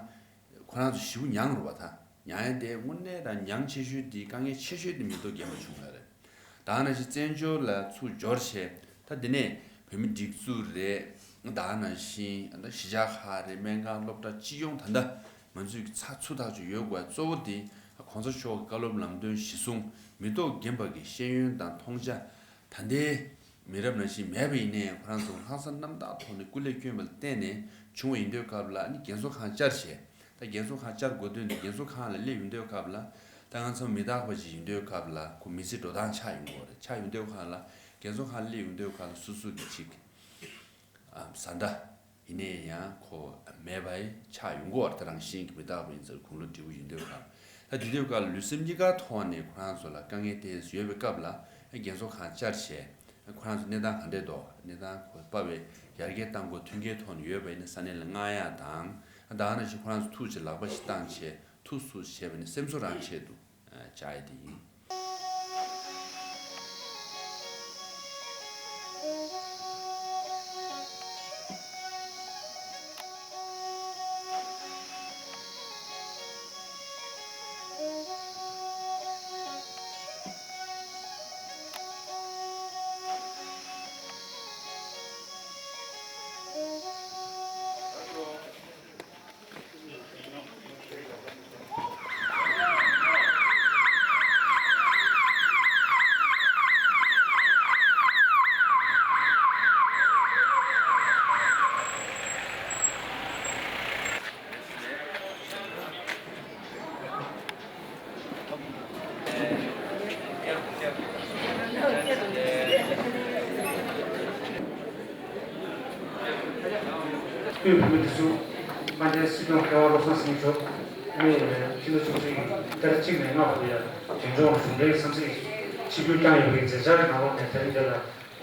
ཁོ་རང་ཚོ་ཞེ་པོ་མྱངས་རེད་བ། ད་མྱངས་ཡ་དེ་དངོས་གནས་རང་མྱང་ཆེ་ཤོས་འདི་དཀའ་ངལ་ཆེ་ཤོས་འདི་མི་ཐོག་རྒན་པ་བྱུང་ཡོད་རེད། ད་ག་ནང་བཞིན་བཙན་བྱོལ་ལ་ཚུར་འབྱོར་བྱས་ད་འདི་ནས་བོད་མི་སྒྲིག་འཛུགས་རེད། ད་ག་ནང་བཞིན་ད་གཞིས་ཆགས་ཁག་རེད། སྨན་ཁང་སློབ་གྲྭ་སྤྱི་ཡོངས་ད་ལྟ་ང་ཚོས་ཀྱི་ཚགས་ཚུད་ཐག་ཆོད་ཡོད་དགོས་གཙོ་བོ་དེ་༸གོང་ས་མཆོག་གི་བཀའ་སློབ་ལམ་སྟོན་གཞི་བཟུང་མི་ཐོག་རྒན་པ་གི་ཤེས་ཡོན་དང་མཐོང་རྒྱ་ད་ལྟའི་མི་རབས་ནང་བཞིན་མེད་པ་ཡིན་ནའི་ཁོ་རང་ཚོ་ལྷག་བསམ་རྣམ་དག་ཐོག་ནས་སྐུ་ལས་བསྐྱོན་པ་ལ་བརྟེན་ནས་བྱུང་བ་ཡིན་དུས་སྐབས་ལ་ཨ་ནི་རྒན་གསོ་ཁང་བཅར་བྱས། ད་རྒན་གསོ་ཁང་བཅར་དགོས་དོན་དེ་རྒན་གསོ་ཁང་ལ་སླེབས་ཡོང་དུས་སྐབས་ལ་ད་ང་ཚོ་མི་རྟག་པ་ཞིག་ཡིན་དུས་སྐབས་ལ་ཁོ་མི་ཚེ་འགྲོ་སྟངས་ཆགས་ཡོང་གི་ཡོད་རེད། ཆགས་ཡོང་དུས་སྐབས་ལ་རྒན་གསོ་ཁང་ལ་སླེབས་ཡོང་དུས་སྐབས་ལ་སོ་སོ་གི་ཅིག་ཨ་བཟའ་ཟླ་ཡིན་ནའི་ཡང་ཁོ་མེད་པ་ཆགས་ཡོང་གི་ཡོད་རེད། ད་རང་བཞིན་གྱི་མི་རྟག་པ་ཡིན་ཙང་དགུང་ལོ་བགྲེས་པོ་ཡིན་དུས་སྐབས་ད་དེ་དུས་སྐབས་ལ་ལུས་སེམས་གཉིས་ཀ་ཐོག་ནས་ཁོ་རང་ཚོ་ལ་དཀའ་ངལ་དེ་ཡོད་པའི་སྐབས་ལ་རྒན་གསོ་ཁང་བཅར་བྱས། ཁོ་རང་ཚོ་གནས་སྟངས་ག་འདྲས་འདུག་གནས་སྟངས་ཁོ་དཔའ་བའི་ཡར་རྒྱས་གཏང་དགོས་མཐུན་རྐྱེན་ཐོག་ནས་ཡོད་པ་ཡིན་ན་ས་གནས་ལ་མངགས་ཡག་དང་། ད་ག་ནང་བཞིན་ཁོ་རང་ཚོ་ཐུག་བྱས་ལག་པ་ཞིག་བཏང་བྱས་ཐུགས་སུ་བྱས་པ་ནི་སེམས་གསོ་རང་ཆེད་དུ་བྱ་ཡ་དེ་ཡིན། དབུས་བོད་མིའི་སྒྲིག་འཛུགས་དཔལ་ལྡན་སྲིད་སྐྱོང་མཁས་དབང་བློ་བཟང་སེང་གེ་མཆོག་ནས་ཕྱི་ཟླ་བཅུ་གཅིག་ཟླ་གཅིག་ནས་ལྔ་བར་དུ་ཡང་འབྲིང་ཆུང་གཞུང་འབྲེལ་འཚམས་གཟིགས་ཆིབས་བསྒྱུར་བསྐྱངས་ཡོད་པའི་མཛད་འཆར་གྱི་ནང་ལོགས་ནས། དེ་རིང་འདི་ལ་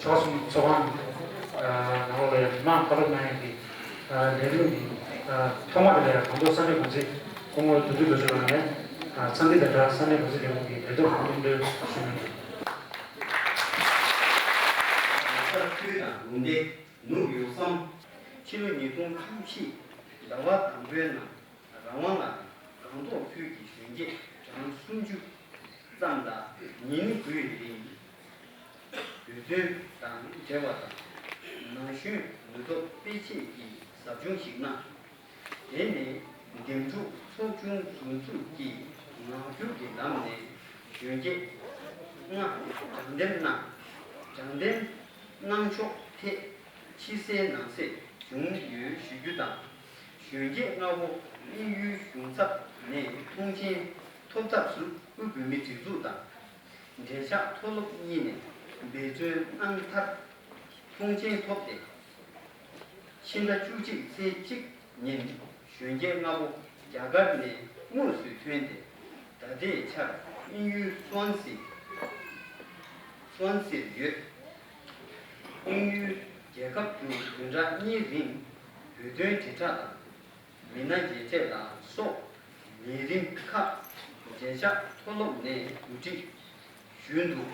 ཆོལ་གསུམ་ཚོགས་ཁང་ནང་ལོགས་ལ་ཡང་མི་མང་བཀའ་སློབ་གནང་ཡས་ཀྱི་ལས་རིམ་འདི་ཐོག་མ་དེ་ལ་ཡང་སྒང་ཏོག་ས་གནས་འགོ་འཛིན་སྐུ་ངོ་བདུད་འདུལ་རྡོ་རྗེ་ལགས་ནས་འཚམས་འདྲི་དང་སྦྲགས་ས་གནས་འགོ་འཛིན་ལས་ཁུངས་ཀྱི་ལས་ཐོག་གི་སྙན་སྒྲོན་ཞུ་གནང་གི་ཡོད། ལག་བསྟར་ཚུལ་དང་ལུང་བསྟན་ནུབ་ཡོང་བསམ། ཕྱི་ལོ་ཉིས་སྟོང་བཅུ་བཞི་ཟླ་བ་དང་པོའི་ནང་རང་དབང་ལ་སྒང་ཏོག་ཁུལ་གྱི་གཞོན་སྐྱེས་གྲངས་སུམ་ཅུ་ཙམ་ལ་ཉིན་དགུའི་རིང་བོད་དོན་དང་འབྲེལ་བ་དང་ན་གཞོན་ནུས་སྟོབས་སྤེལ་ཆེད་ཀྱི་ཟབ་སྦྱོང་ཞིག་གནང་། དེ་ནི་འདེམས་སྒྲུག་ཚོགས་ཆུང་ཟུར་འཛུགས་ཀྱིས་ངག་སྒྱུར་གྱི་ལམ་ནས་གཞོན་སྐྱེས་ལྔ་དྲང་འདེམས་གནང་། དྲང་འདེམས་གནང་ཕྱོགས་ཐད་ཕྱི་གསལ་ནང་གསལ་བྱུང་ཡོད་ཞུ་རྒྱུ་དང་། གཞོན་སྐྱེས་ལྔ་པོ་དབྱིན་ཡུལ་གཞུང་ཚབ་ནས་མཐོང་མཆན་ཐོབ་ཐབས་སུ་དབུས་བོད་མིའི་སྒྲིག་འཛུགས་དང་། འབྲས་ཆགས་མཐོ་སློབ་གཉིས་ནས་འབད་བརྩོན་གནང་མཐར་མཐོང་མཆན་ཐོབ་སྟེ། ཕྱི་ཟླ་བཅུ་གཅིག་ཚེས་གཅིག་ཉིན་གཞོན་སྐྱེས་ལྔ་པོ་རྒྱ་གར་ནས་དངོས་སུ་ཐོན་ཏེ། ད་ལྟའི་ཆར་དབྱིན་ཡུལ་སུའན་སི་སུའན་སིར་ཡོད། དབྱིན་ཡུལ་རྒྱལ་ཁབ་ཏུ་བདུན་ཕྲག་གཉིས་རིང་བོད་དོན་དྲིལ་བསྒྲགས་དང་། མི་སྣ་རྒྱས་སྤྲས་ལ་སོགས་ལས་རིམ་ཁག་འབྲས་ཆགས་མཐོ་སློབ་ནས་གོ་སྒྲིག་ཞུས་འདུག།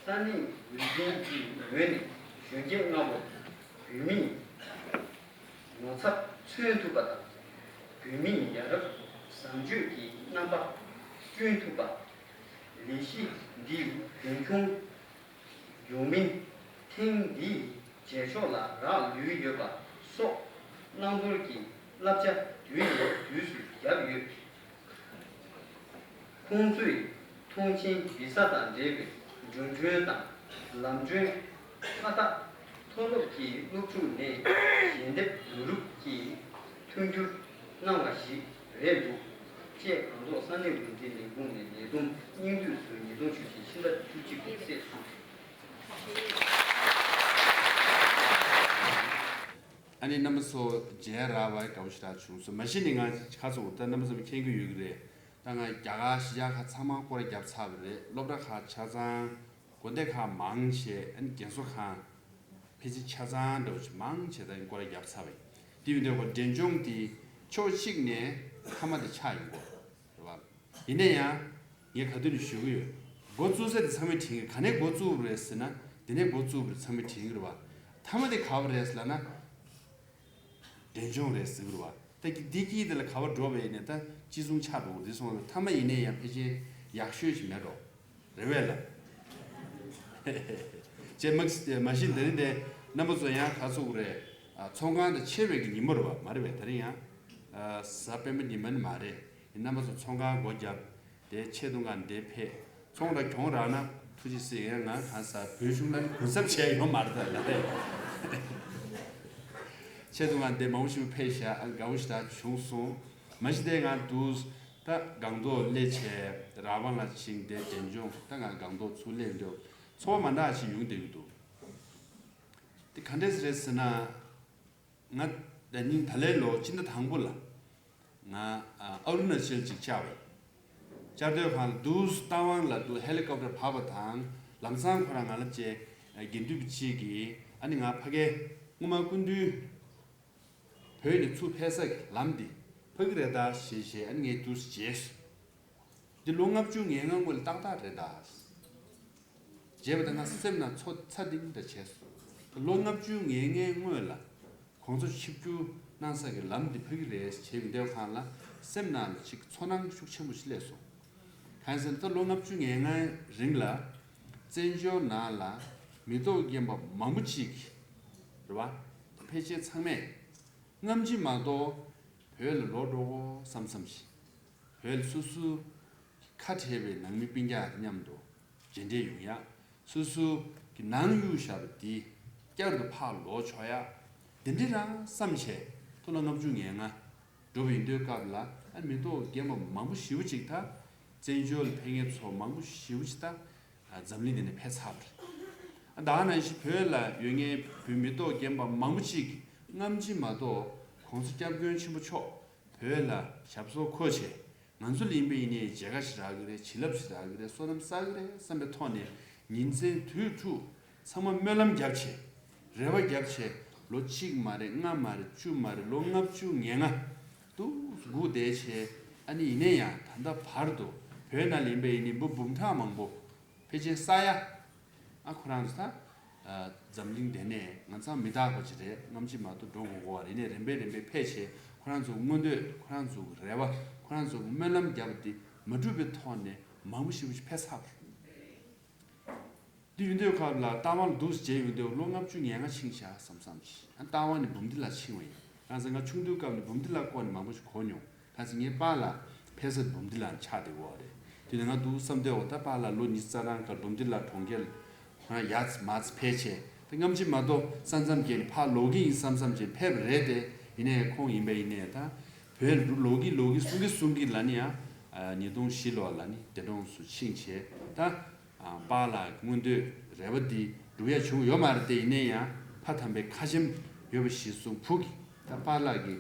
ས་གནས་འགོ་འཛིན་གྱི་ངོས་ནས་གཞོན་སྐྱེས་ལྔ་པོར་བོད་མིའི་ངོ་ཚབ་མཚོན་ཐུབ་པ་དང་། བོད་མིའི་ཡ་རབས་བཟང་སྤྱོད་ཀྱི་རྣམ་པ་སྐྱོན་ཐུབ་པ། ལས་གཞི་འདི་རྒྱུན་འཁྱོངས་ཡོང་མིན། ཐེངས་འདིའི་རྗེས་ཕྱོགས་ལ་རག་ལུས་ཡོད་པ་སོགས་བླང་དོར་གྱི་བསླབ་བྱ་དུས་ནས་དུས་སུ་བརྒྱབ་ཡོད། ཁོང་ཚོས་མཐོང་མཆན་བི་ས་དང་འབྲེལ་བའི་འགྲོ་གྲོན་དང་ལམ་གྲོན། མཐའ་དག་མཐོ་སློབ་ཀྱི་སློབ་ཕྲུག་ནས་ཞལ་འདེབས་བསྡུ་རུབ་ཀྱིས་མཐུན་འགྱུར་གནང་བ་ཞིག་རེད་འདུག། ཅེས་སྒང་ཏོག་ས་གནས་འགོ་འཛིན་ལས་ཁུངས་ནས་ལས་བསྡོམས་སྙིང་བསྡུས་སུ་ཉིས་སྟོང་བཅུ་བཞི་ཕྱི་ཟླ་བཅུ་གཅིག་གི་ཚེས་སུ། ཨ་ནི་རྣམ་པ་ཚོ་མཇལ་རག་པ་དགའ་པོ་ཞེ་དྲག་བྱུང་སོང་། མ་གཞི་ནས་ང་ཁ་ཚོ་ད་རྣམ་པ་ཚོ་མཁྱེན་གྱི་ཡོད་ཀྱི་རེད། ད་ང་རྒྱ་གར་གཞིས་ཆགས་ཁག་ཚང་མ་སྐོར་ར་བརྒྱབ་ཚར་བ་རེད། སློབ་གྲྭ་ཁག་ཆ་ཚང་། དགོན་སྡེ་ཁག་མང་ཆེ། ཨ་ནི་རྒན་གསོ་ཁང་ཕལ་ཆེར་ཆ་ཚང་འདྲ་བོ་ཞིག་མང་ཆེ་ད་སྐོར་ར་བརྒྱབ་ཚར་བ་ཡིན། དེ་ཡིན་དུས་ཁོ་འབྲས་ལྗོངས་དེ་ཕྱོགས་གཅིག་ནས་མཐའ་མ་དེ་ཆགས་ཡོང་གི་རེད་བ། ཡིན་ན་ཡང་ངས་ག་དུས་ནས་ཞུ་གི་ཡོད། འགོ་བཙུགས་ས་དེ་ཚང་མས་དྲན་གྱི། ག་ནས་འགོ་བཙུགས་པ་རེད་ཟེར་ན། འདི་ནས་འགོ་བཙུགས་པ་རེད་ཚང་མས་དྲན་གྱི་རེད་བ། མཐའ་མ་དེ་ག་བ་རེད་ཟེར་ལབ་ན། འབྲས་ལྗོངས་རེད་ཟེར་གྱི་རེད་བ། ད་འདི་དཀྱིལ་དེ་ལ་ག་བ་འགྲོ་བ་ཡིན་ནའི་ད་ཅི་བཟུང་ཆགས་འགྲོ་གི་རེད། སོང་བ་མཐའ་མ་ཡིན་ནའི་ཡང་ཕལ་ཆེར་ཡག་ཤོས་ཤིག་མེད་འགྲོ། རེད་བས་ལ། ཅེས་མ་མ་གཞི་འདི་རིང་དེ་རྣམ་པ་ཚོ་ཡང་ག་ཚོད་རེད། ཨ། ཚོང་ཁང་དང་ཕྱེ་བའི་གི་ཉིན་མོ་རེད་བ། མ་རེད་བས། དེ་རིང་ཡང་། ཨ། གཟའ་སྤེན་པ་ཉི་མ་ནི་མ་རེད། ཡིན་རྣམ་པ་ཚོ་ཚོང་ཁང་སྒོ་བརྒྱབ། དེ་ཆེད་དུ་ང་འདིར་ཕེབས། ཚོང་ར་གྱོང་རག་ན་ཐུགས་རྗེ་གཟིགས། ཡང་ང་གང་ཟག་བོད་གཞུང་ལ་ནི་གུན་གསབ་བྱས་ཡོད་མ་རེད་ད་ལ་རེད། ཆེད་དུ་ང་འདིར་མང་པོ་ཞིག་ཕེབས་ཤག། ཨ། དགའ་པོ་ཞེ་དྲག་བྱུང་སོང་། མ་གཞི་དེ་ང་འདུག་ད་སྒང་ཏོག་སླེབས་བྱས་ར་བ་ལ་ཕྱིན། དེ་འབྲས་ལྗོངས། ད་ང་སྒང་ཏོག་ཚུར་སླེབས་འདུག། ཚོར་བ་མ་འདྲ་ཞིག་ཡོང་བསྡད་ཀྱི་འདུག། དེ་ག་འདྲས་རེད་ཟེར་ན། ང་ད་ནིང་ད་ལན་ལོ་སྤྱི་ཟླ་དང་པོ་ལ་ང་ཨ་ཨ་རུ་ན་ཅལ་ཅིག་བཅར་བས། བཅར་དུས་སྒང་ལ་འདུག་རྟ་དབང་ལ་འདུག་ཧེ་ལི་ཀོབ་ཊར་བབས་པ་དང་། ལམ་སང་ཁོ་རང་ང་ལ་བཅས་དགེ་འདུན་པ་གཅིག་གིས། ཨ་ནི་ང་ཕ་གིར་སྔོན་མ་སྐུ་མདུན་བོད་ནས་ཚུར་ཕེབས་ས་གི་ལམ་འདི་ཕ་གི་རེད་ད་ཞེས་བཤད། ཨ་ནི་ངས་འདུག་སེ་བྱས་སོང་། འདི་ལོ་ལྔ་བཅུ་ང་ལྔ་སྔོན་ལ་ཏག་ཏག་རེད་ད། བྱས་པ་དང་ང་སེམས་ནང་ཚོར་ཚ་ཏིང་འདྲ་བྱས་སོང་། ད་ལོ་ལྔ་བཅུ་ང་ལྔའི་སྔོན་ལ་གོང་ས་མཆོག་ཆིབས་བསྒྱུར་གནང་ས་གི་ལམ་འདི་ཕ་གི་རེད་བྱས་པའི་འདེབས་ཁང་ལ་སེམས་ནང་ལ་ཅིག་ཚོར་སྣང་ཤུགས་ཆེན་པོ་ཞིག་སླེབས་སོང་། གང་ཡིན་ཟེར་ན་ད་ལོ་ལྔ་བཅུ་ང་ལྔའི་རིང་ལ་བཙན་བྱོལ་ནང་ལ་མི་ཐོག་རྒན་པ་མང་པོ་ཅིག་རེད་བ། ཕལ་ཆེར་ཚང་མས་སྔ་ཕྱི་མ་གཏོགས་བོད་ལ་ལོག་འགྲོ་དགོས་བསམ་བསམ་ཞིག། བོད་ལ་སོ་སོའི་ཁ་བྲལ་བའི་ནང་མི་སྤུན་ཀྱག་མཉམ་དུ་མཇལ་འཕྲད་ཡོང་ཡག། སོ་སོ་གི་ནང་གཡུགས་བཞག་པ་འདི་བསྐྱར་དུ་ཕར་ལོག་ཆོག་ཡག། འདི་འདྲ་རང་བསམ་བྱས་ད་ལོ་ལྔ་བཅུ་ང་ལྔ་འགྲོ་བ་ཡིན་དུས་སྐབས་ལ། ཨ། མི་ཐོག་རྒན་པ་མང་པོ་ཞེ་པོ་ཅིག་ད་བཙན་བྱོལ་ལ་ཕེབས་མཁན་ཚོ་མང་པོ་ཞེ་པོ་ཅིག་ད་འཛམ་གླིང་འདི་ནས་ཕེབས་ཚར་བ་རེད། ཨ། ད་ག་ནང་བཞིན་བོད་ལ་ཡོད་མཁན་བོད་མི་ཐོག་རྒན་པ་མང་པོ་ཅིག་གིས་ སྔ་ཕྱི་མ་གཏོགས་༸གོང་ས་༸སྐྱབས་མགོན་ཆེན་པོ་མཆོག་བོད་ལ་ཞབས་སོར་འཁོད་བྱས། ང་ཚོ་ལ་ཡིན་པ་ཡིན་ནའི་མཇལ་ཁ་ཞིག་རག་གི་རེད། བྱིན་རླབས་ཤིག་རག་གི་རེད། བསོད་ནམས་བསགས་ཀྱི་རེད་བསམ་པའི་ཐོག་ནས་ཉིན་མཚན་དུས་དྲུག་ཚང་མ་སྨོན་ལམ་བརྒྱབ་བྱས། རེ་བ་བརྒྱབ་བྱས། ལོ་གཅིག་མ་རེད། ལྔ་མ་རེད། བཅུ་མ་རེད། ལོ་ལྔ་བཅུ་ང་ལྔ་འདུག་སྒུག་བསྡད་བྱས། ཨ་ནི་ཡིན་ནའི་ཡང་ད་ལྟ་བར་དུ་བོད་ནང་ལ་ཡིན་པ་ཡིན་ནའི་འབུམ་འབུམ་ཕྲག་མང་པོ་ཕལ་ཆེར་ས་ཡ། ཨ་ཁོ་རང་ཚོ་ད། ཨ་འཛམ་གླིང་འདི་ནས་ང་ཚང་མི་རྟག་པ་ཅིག་རེད། སྔ་ཕྱི་མ་གཏོགས་འགྲོ་དགོས་དགོས་པ་རེད། ནས་རིམ་པས་རིམ་པས་ཕལ་ཆེར་ཁོ་རང་ཚོ་མངོན་འདོད། ཁོ་རང་ཚོ་རེ་བ། ཁོ་རང་ཚོ་སྨོན་ལམ་བརྒྱབ་པ་དེ་མ་འགྲུབ་པའི་ཐོག་ནས་མང་པོ་ཞེ་པོ་ཅིག་ཕེབས་ཚར་བ་རེད། འདི་ཡོད་དུས་སྐབས་ལ་རྟ་དབང་ལ་འདུག་སེ་མཇལ་ཡོང་དུས་ལོ་ལྔ་བཅུ་ང་ལྔ་ཕྱིན་ཤག་བསམ་བསམ་ཞིག་ཨ་རྟ་དབང་ནི་འབུམ་སྡེ་ལ་ཕྱིན་པ་ཡིན། གང་ཟེར་ང་ཆུང་དུས་སྐབས་ནས་འབུམ་སྡེ་ལ་སྐོར་ནས་མང་པོ་ཞིག་གོ་མྱོང་། གང་ཟེར་ངའི་པཱ་ལགས་ཕེབས་ས་འབུམ་སྡེ་ལ་ཆགས་བསྡད་ཡོད་རེད། དེ་ནས་ང་འདུག་བསམ་དུས་འོ་ད་པཱ་ལགས་ལོ་ཉི་ཤུ་རྩ་གྲངས་སྐབས་འབུམ་སྡེ་ལ་གྲོང་ཁྱེར་ང་ཡར་མར་ཕེབས་བྱས། ད་སྔ་ཕྱི་མ་གཏོགས་ས་མཚམས་བརྒལ་ནས་ཕར་ལོག་གི་ཡིན་བསམ་བསམ་བྱས་ཕེབས་རེད་དེ། ཡིན་ནའི་ཁོང་ཡིན་པ་ཡིན་ནའི་ད་བོད་ལོག་གི་ལོག་གི་གསུང་གི་གསུང་གི་ལ་ནི་ཡང་ཉིས་སྟོང་བཞི་ལོ་ལ་ནི་འདས་གྲོངས་སུ་ཕྱིན་བྱས། ད་པཱ་ལགས་མངོན་འདོད་རེ་བ་འདི་འགྲུབ་ཡ་བྱུང་ཡོད་མ་རེད་དེ། ཡིན་ནའི་ཡང་ཕ་དམ་པའི་ཁ་ཆེམས་ཡོད་པ་ཞིག་གསུངས། བུ་གི་ད་པཱ་ལགས་ཀྱི་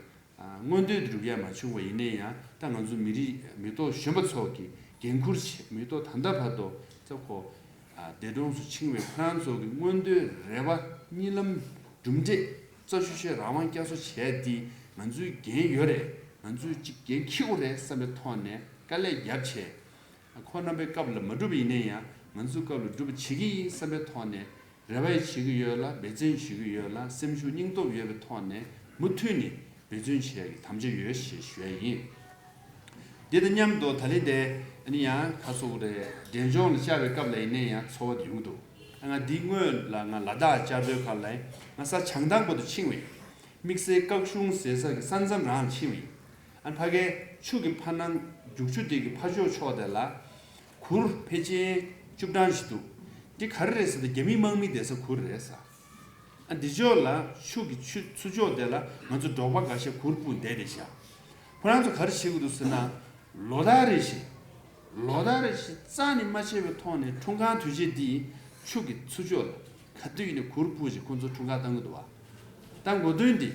མངོན་འདོད་འདི་འགྲུབ་ཡ་མ་བྱུང་བ་ཡིན་ནའི་ཡང་ད་ང་ཚོ་མི་རིགས་མི་ཐོག་གཞོན་པ་ཚོ་གི་འགན་འཁུར་བྱས། མི་ཐོག་ད་ལྟ་བར་དུ་ཚ་ཁོ་འདས་གྲོངས་སུ་ཕྱིན་པའི་ཁོ་རང་ཚོ་གི་མངོན་འདོད་རེ་བ་གཉིད་ལམ་གྲུབ་འབྲས་རྩ་ཆེ་ཤོས་རང་དབང་བསྐྱར་གསོ་བྱས་འདི་ང་ཚོའི་འགན་ཡོད་རེད། ང་ཚོས་གཅིག་འགན་འཁྱེར་དགོས་རེད་བསམ་པའི་ཐོག་ནས་དཀའ་ལས་བརྒྱབ་བྱས། ཁོ་རྣམ་པའི་སྐབས་ལ་མ་འགྲུབ་པ་ཡིན་ནའི་ཡང་ང་ཚོའི་སྐབས་ལ་འགྲུབ་པ་བྱེད་ཀྱི་ཡིན་བསམ་པའི་ཐོག་ནས་རེ་བ་ཡང་བྱེད་ཀྱི་ཡོད་ལ། འབད་བརྩོན་བྱེད་ཀྱི་ཡོད་ལ། སེམས་ཤུགས་སྙིང་སྟོབས་ཡོད་པའི་ཐོག་ནས་མུ་མཐུད་ནས་འབད་བརྩོན་བྱེད་ཡག་གི་དམ་བཅའ་ཡོད་ཞེས་ཞུ་ཡ་ཡིན། འདི་དང་མཉམ་དུ་ད་ལན་དེ་ཨ་ནི་ཡང་ཁ་སོག་རེད། འབྲས་ལྗོངས་ལ་བཅར་བའི་སྐབས་ལ་ཡིན་ནའི་ཡང་ཚོར་བ་དེ་ཡོང་གི་འདུག་ང་འདི་སྔོན་ལ་ང་ལ་དྭགས་བཅར་དུས་སྐབས་ལ་ང་ས་བྱང་ཐང་བར་དུ་ཕྱིན་པ་ཡིན། དམིགས་བསལ་སྐག་གཞུང་ཟེར་ས་གི་ས་མཚམས་རང་ལ་ཕྱིན་པ་ཡིན། ཨ་ཕ་གའི་ཆུ་གི་ཕ་ནང་རྒྱུག་ཆུ་དེ་གི་ཕ་ཕྱོགས་ཕྱོགས་དེ་ལ་གུར་ཕལ་ཆེར་བཅུ་གྲངས་ཤིག་འདུག་འདི་ག་རེ་རེད་ཟེར་ཏེ་རྒྱ་མི་དམག་མི་བསྡད་ས་གུར་རེད་ས། ཨ་འདི་ཕྱོགས་ལ་ཆུ་གི་ཆུ་ཚུར་ཕྱོགས་དེ་ལ་ང་ཚོ་འབྲོག་པ་འགའ་ཤས་གུར་སྤུངས་བསྡད་བསྡད་ཤག་ཁོ་རང་ཚོ་ག་རེ་བྱེད་ཀྱི་འདུག་ཟེར་ན། ལོ་ལྟར་རེ་བཞིན། ལོ་ལྟར་རེ་བཞིན་རྩ་ནས་མ་ཆད་པའི་ཐོག་ནས་འཁྲུངས་སྐར་དུས་ཆེན་འདི་ཆུ་གི་ཚུར་ཕྱོགས་ལ་ག་དུས་ཡིན་ནའི་གུར་སྤུངས་བྱས་ཁོང་ཚོ་འཁྲུངས་སྐར་བཏང་གི་འདུག་བ། བཏང་དགོས་དོན་འདི།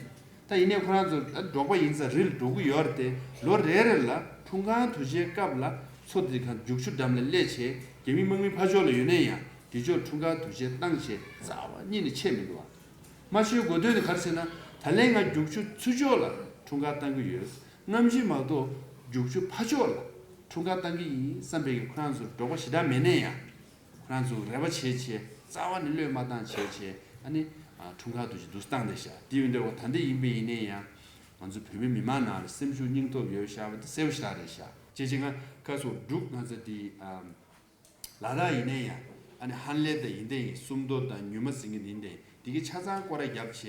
ད་ཡིན་ནའི་ཁོ་རང་ཚོ་ཨ་འབྲོག་པ་ཡིན་ཙང་རི་ལ་འགྲོ་གི་ཡོད་རེད་དེ། ལོ་རེ་རེ་ལ་འཁྲུངས་སྐར་དུས་ཆེན་སྐབས་ལ་མཚོ་འདི་ག་རྒྱུག་ཆུ་འགྲམ་ལ་སླེབས་བྱས་རྒྱ་མི་དམག་མི་ཕར་ཕྱོགས་ལ་ཡོད་ནའི་ཡང་དེ་ཕྱོགས་འཁྲུངས་སྐར་དུས་ཆེན་བཏང་བྱས་རྩ་བ་ཉིད་ནས་ཆད་མི་འདུག་བ། མ་ཆད་དགོས་དོན་དེ་ག་རེ་ཟེར་ན། ད་ལན་ང་རྒྱུག་ཆུ་ཚུར་ཕྱོགས་ལ་འཁྲུངས་སྐར་བཏང་གི་ཡོད། སྔ་ཕྱི་མ་གཏོགས་རྒྱུག་ཆུ་ཕ་ཕྱོགས་ལ་འཁྲུངས་སྐར་བཏང་གི་ཡིན་བསམ་པའི་ཁོ་རང་ཚོར་འབྲོག་པ་ཞེ་དྲག་མེད་ནའི་ཡང་། ཁོ་རང་ཚོ་རེ་བ་བྱས་བྱས་རྩ་བ་ནས་བློས་མ་བཏང་བྱས་བྱས་ཨ་ནི་འཁྲུངས་སྐར་དུས་ཆེན་འདུག་སེ་བཏང་བསྡད་ཤག་དེ་ཡོད་འདྲ་བོ་ད་འདི་ཡིན་པ་ཡིན་ནའི་ཡང་ང་ཚོ་བོད་མི་མི་མང་ནང་ལ་སེམས་ཤུགས་སྙིང་སྟོབས་ཡོད་ཤག་པ་དེ་གསལ་པོ་ཞེ་དྲག་རེད་ཤག་བྱས་བྱས་ང་ཁ་སོ་འབྲུག་ང་ཚོ་དེ། ལ་དྭགས་ཡིན་ནའི་ཡང་ཨ་ནི་ཧན་ལེ་དང་ཡིན་ཏེ་ཡིན་སུམ་མདོ་དང་ཉུལ་མ་ཟིན་གྱི་ཡིན་ཏེ་འདི་གི་ཆ་ཚང་སྐོར་ར་བརྒྱབ་བྱས་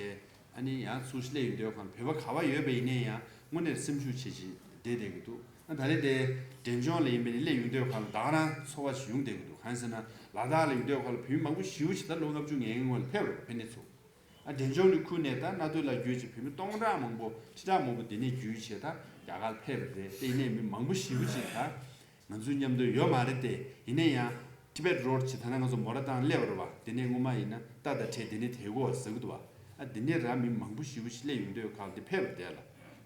ཨ་ནི་ཡང་ཚུར་སླེབས་ཡོང་དུས་ཁོང་བོད་པ་ག་བ་ཡོད་པ་ཡིན་ནའི་ཡང་དངོས་གནས་སེམས་ཤུགས་ཆེ་ཆེ་བསྡད་བསྡད་ཀྱི་འདུག་ཨ་ད་རེས་དེ་འབྲས་ལྗོངས་ལ་ཡིན་པ་ཡིན་ནའི་སླེབས་ཡོང་དུས་ཁོང་ལ་ད་ག་རང་ཚོར་བ་ཞིག་ཡོང་བསྡད་ཀྱི་འདུག་གང་ཡིན་ཟེར་ན་ལ་དྭགས་ལ་ཡོང་དུས་ཁོང་ལ་བོད་མི་མང་པོ་ཞེ་པོ་ཅིག་ད་ལོ་ལྔ་བཅུ་ང་ལྔའི་སྔོན་ལ་ཕེབས་རེད་ཕེབས་ནས་ཚུར། ཨ་འབྲས་ལྗོངས་ནས་ཁུར་ནས་ད་རྣ་ཐོ་ལ་བརྒྱུད་ཅིག་བོད་མི་སྟོང་ཕྲག་མང་པོ་ཁྲི་ཕྲག་མང་པོ་འདི་ནས་བརྒྱུད་བྱས་ད་རྒྱ་གར་ཕེབས་པ་རེད་དེ་ཡིན་ནའི་མི་མང་པོ་ཞེ་པོ་ཅིག་ད་ང་ཚོའི་མཉམ་དུ་ཡོད་མ་རེད་དེ་ཡིན་ན་ཡང་Tibet Road་ཅིག་ད་ནང་ང་ཚོ་མོ་ཊ་བཏང་སླེབས་པ་རེད་བ། དེ་ནས་སྔོན་མ་ཡིན་ན་རྟ་དང་བྲལ་དེ་ནས་དེ་གོ་ཟེར་གི་འདུག་བ། ཨ་འདི་ནས་ར་མི་མང་པོ་ཞེ་པོ་ཅིག་སླེབས་ཡོང་དུས་ག་ལ་དེ་ཕེབས་པ་རེད་ལ་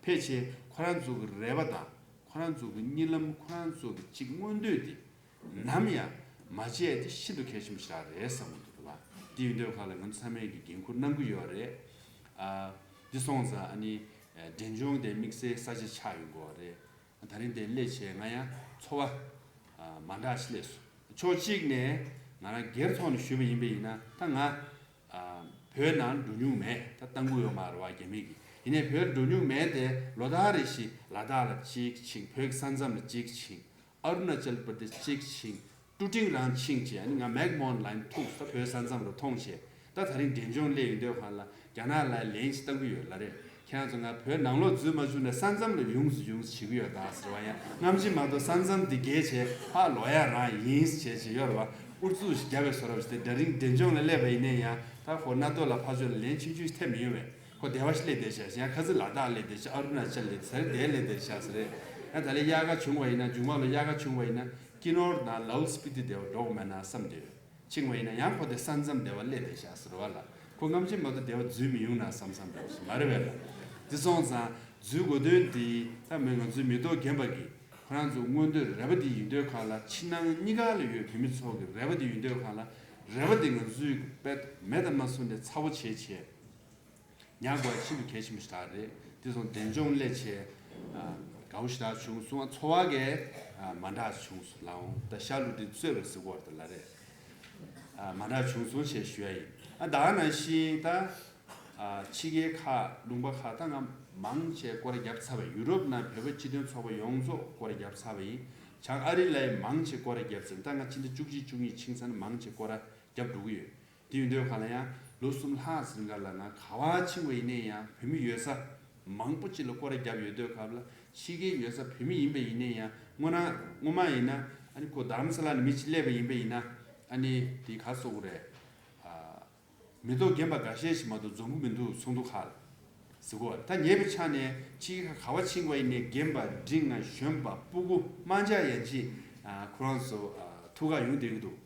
ཕེབས་བྱས་ཁོ་རང་ཚོ་གི་རེ་བ་དང་ཁོ་རང་ཚོ་གི་གཉིད་ལམ་ཁོ་རང་ཚོ་གི་གཅིག་མངོན་འདོད་དེ། ནམ་ཡང་མ་བརྗེད་དེ་ཤིན་ཏུ་གལ་ཆེན་པོ་ཞིག་རེད་བསམ་གྱི་འདུག་ལ། དེ་ཡིན་དུས་ཁ་ལ་ང་ཚོ་ཚང་མས་ཀྱི་འགན་ཁུར་གནང་གི་ཡོད་རེད། ཨ་འདི་སོང་ཙང་ཨ་ནི་འབྲས་ལྗོངས་དེ་དམིགས་བསལ་ས་ཆ་ཆགས་ཡོང་གི་ཡོད་རེད། ད་རིང་དེ་སླེབས་བྱས་ང་ཡང་ཚོར་བ་མ་འདྲ་ཞིག་སླེབས་སོང་། ཕྱོགས་གཅིག་ནས་ང་རང་སྒེར་ཐོག་ནས་ཞུས་པ་ཡིན་པ་ཡིན་ན་ད་ང་བོད་ནང་འགྲོ་མྱོང་མེད། ད་བཏང་གི་ཡོད་མ་རེད་བ་རྒྱ་མི་གིས། ཡིན་ནའི་བོད་འགྲོ་མྱོང་མེད་དེ་ལོ་ལྟར་རེ་བཞིན་ལ་དྭགས་ལ་གཅིག་ཕྱིན། བོད་ཀྱི་ས་མཚམས་ལ་གཅིག་ཕྱིན། ཨ་རུ་ན་ཅལ་པར་དེ་གཅིག་ཕྱིན། ཀྲུ་ཀྲིང་རང་ཕྱིན་བྱས་ཨ་ནི་ང་མེག་མོན་ལའིན་ཐུག་ས་བོད་ས་མཚམས་ལ་མཐོང་བྱས། ད་ད་རིང་འབྲས་ལྗོངས་སླེབས་ཡོང་དུས་ཁ་ལ་རྒྱ་ནག་ལ་ལན་ཞིག་བཏང་གི་ཡོད་ལ་རེད། ཁྱེད་རང་ཚོ་ང་བོད་ནང་ལོགས་འཛུལ་མ་བཅུག་ནས་ས་མཚམས་ལ་ཡོང་ཟིག་ཡོང་ཟིག་བྱེད་ཀྱི་ཡོད་ད་ཟེར་བ་ཡང་སྔ་ཕྱི་མ་གཏོགས་ས་མཚམས་འདི་བརྒལ་བྱས་ཕར་ལོག་ཡ་རང་ཡིན་ཟེར་བྱས་བྱས་ཡོད་རེད་བ། ཨུ་ཚུགས་ཤིག་བརྒྱབ་པའི་བཟོ་འདྲ་ཞིག་དེ་རིང་འབྲས་ལྗོངས་ལ་སླེབས་པ་ཡིན་ནའི་ཡང་ད་ཁོ་སྣ་ཐོ་ལ་ཕར་ཕྱོགས་ལ་ལན་ཆུང་ཆུང་ཞིག་ཐེབས་མི་ཡོང་བས། ཁོ་སྡེ་བ་ཞིག་སླེབས་བསྡད་ཤག་ཡང་ཁ་སང་ལ་དྭགས་སླེབས་བསྡད་ཤག་ཨ་རུ་ན་ཅལ་སླེབས་ཟེར་དེ་སླེབས་བསྡད་ཤག་ཟེར་རེད། ཡང་ད་ལན་དབྱར་ཁ་བྱུང་བ་ཡིན་ན་མཇུག་མ་ལོ་དབྱར་ཁ་བྱུང་བ་ཡིན་ན་ཀི་ནོར་དང་ལའུ་སྤི་ཏི་སྡེ་བ་འགྲོ་གི་མེད་ན་བསམ་བསྡད་ཡོད། ཕྱིན་པ་ཡིན་ན་ཡང་ཁོ་དེ་ས་མཚམས་སྡེ་བ་སླེབས་བསྡད་ཤག་ཟེར་བ་ལ། ཁོ་སྔ་ཕྱི་མ་གཏོགས་སྡེ་བ་འཛུལ་མི་ཡོང་ན་བསམ་བསམ་འདྲ་བོ་ཞིག་མ་རེད་པས་ལ། དེ་སོང་ཙང་འཛུལ་དགོས་དོན་དེ་ད་མི་ང་ཚོའི་མི་ཐོག་རྒན་པ་གིས་ཁོ་རང་ཚོ་མངོན་འདོད་རེ་བ་དེ་ཡིན་དུས་ག་ལ་ཕྱི་ནང་གཉིས་ཀ་ལ་ཡོད་བོད་མི་ཚོ་གི་རེ་བ་དེ་ཡིན་དུས་ག་ལ་རེ་བ་དེ་ང་ཚོས་དཔེ་མེད་དང་མ་སོང་ནས་ཚ་བོ་བྱས་བྱས། ཉག་དགོས་ཤིན་ཏུ་གལ་ཆེན་པོ་ཞིག་རེད། དེ་སོང་འབྲས་ལྗོངས་སླེབས་བྱས། དགའ་བོ་ཞིག་བྱུང་སོང་། ཚོར་བ་གས་མ་འདྲ་བྱུང་སོང་ལའང་ད་ཤ་ལུ་དེ་གཙོས་པར་ཟེར་གོ་བར་དུ་ལ་རེད། མ་འདྲ་བྱུང་སོང་ཞེས་ཞུ་ཡ་ཡིན། ཨ་ད་ག་ནང་བཞིན་ད་ཕྱི་རྒྱལ་ཁག་ལུང་པ་ཁག་ད་ང་མང་ཆེ་སྐོར་ར་བརྒྱབ་ཚར་བ་ཡིན། ཡུ་རོབ་ནང་བོད་པ་སྤྱི་མཐུན་ཚོགས་པ་ཡོངས་རྫོགས་སྐོར་ར་བརྒྱབ་ཚར་བ་ཡིན། བྱང་ཨ་རི་ལ་ཡང་མང་ཆེ་སྐོར་ར་བརྒྱབ་ཚར། ད་ང་ཕྱི་ཟླ་བཅུ་གཅིག་བཅུ་གཉིས་ཕྱིན་ཚར་ན་མང་ཆེ་སྐོར་ར་བརྒྱབ་འགྲོ་གི་ཡོད། དེ་ཡིན་དུས་ག་ལ་ཡང་ལོ་གསུམ་ལྷག་ཙམ་སྔ་ལ་ང་ག་བ་ཕྱིན་པ་ཡིན་ནའི་ཡང་བོད་མི་ཡོད་ས་མང་པོ་ཅིག་ལ་སྐོར་ར་བརྒྱབ་ཡོད་དུས་སྐབས་ལ་ཕྱི་རྒྱལ་ཡོད་ས་བོད་མི་ཡིན་པ་ཡིན་ནའི་ཡང་སྔོན་ན་སྔོན་མ་ཡིན་ན་ཨ་ནི་ཁོ་རྡ་རམ་ས་ལ་ནས་མི་གཅིག་སླེབས་པ་ཡིན་པ་ཡིན་ན་ཨ་ནི་དེ་ག་སོགས་རེད། མི་ཐོག་རྒན་པ་འགའ་ཤས་ཤིག་མ་གཏོགས་འཛོམས་ཀྱི་མི་འདུག་ཚོགས་འདུ་ཁག་ལ་ཟེར་གོ། ད་ཉེ་བའི་ཆ་ནས་ཕྱི་རྒྱལ་ཁག་ག་བ་ཕྱིན་པ་ཡིན་ནའི་རྒན་པ་འབྲིང་ང་གཞོན་པ་སྤུ་གུ་དམར་འབྱར་ཡན་ཆད་ཁོ་རང་ཚོ་ཐུག་ག་ཡོང་བསྡད་ཀྱི་འདུག་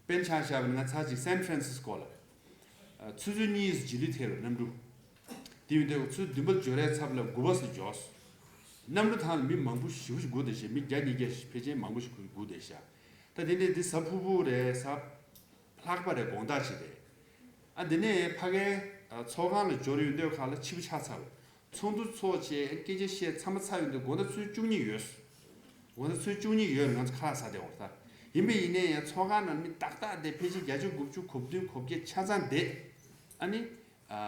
དཔེར་ན་ཆ་བཞག་པ་ན་ང་ཚར་གཅིག་སན་ཧྥ་རན་སིས་ཀོ་ལ། ཨ་ཆུ་ཚོད་གཉིས་རྗེས་ལུས་ཐེབས་པའི་གནམ་གྲུ། དེ་ཡིན་དུས་ཆུ་ཚོད་བདུན་པ་འབྱོར་རའི་ཚབ་ལ་དགུ་པ་སུ་འབྱོར། གནམ་གྲུ་ཐང་ལ་མི་མང་པོ་ཞེ་པོ་ཞིག་སྒུག་བསྡད་ཤག་མི་བརྒྱ་ཉིས་བརྒྱ་ཞིག་ཕལ་ཆེར་མང་པོ་ཞིག་སྒུག་བསྡད་ཤག་ད་དེ་འདྲའི་འདི་གཟའ་ཕུར་བུ་རེད། གཟའ་ལྷག་པ་རེད། དགོང་དག་ཅིག་རེད། ཨ་དེ་ནས་ཕ་གིའི་ཨ་ཚོགས་ཁང་ལ་འབྱོར་ཡོང་དུས་ཁ་ལ་ཕྱི་པོ་ཆགས་ཚར་བས། ཚོགས་འདུ་ཚོགས་བྱས་སྐད་ཆ་བཤད་མཚམས་མ་ཚར་ཡོང་དུས་དགོང་དག་ཆུ་ཚོད་བཅུ་གཉིས་ཡོལ་སོང་། དགོང་དག་ཆུ་ཚོད་བཅུ་གཉིས་ཡོལ་ང་ཚོ་ཁ་ལག་ཟ་བསྡད་ཡོད་རེད་ད། ཡིན་པ་ཡིན་ནའི་ཡང་ཚོགས་ཁང་ནང་མི་ཏག་ཏག་བསྡད། ཕལ་ཆེར་བརྒྱད་ཅུ་དགུ་བཅུ་གོ་བདུན་གོ་བརྒྱད་ཆ་ཚང་བསྡད། ཨ་ནི། ཨ་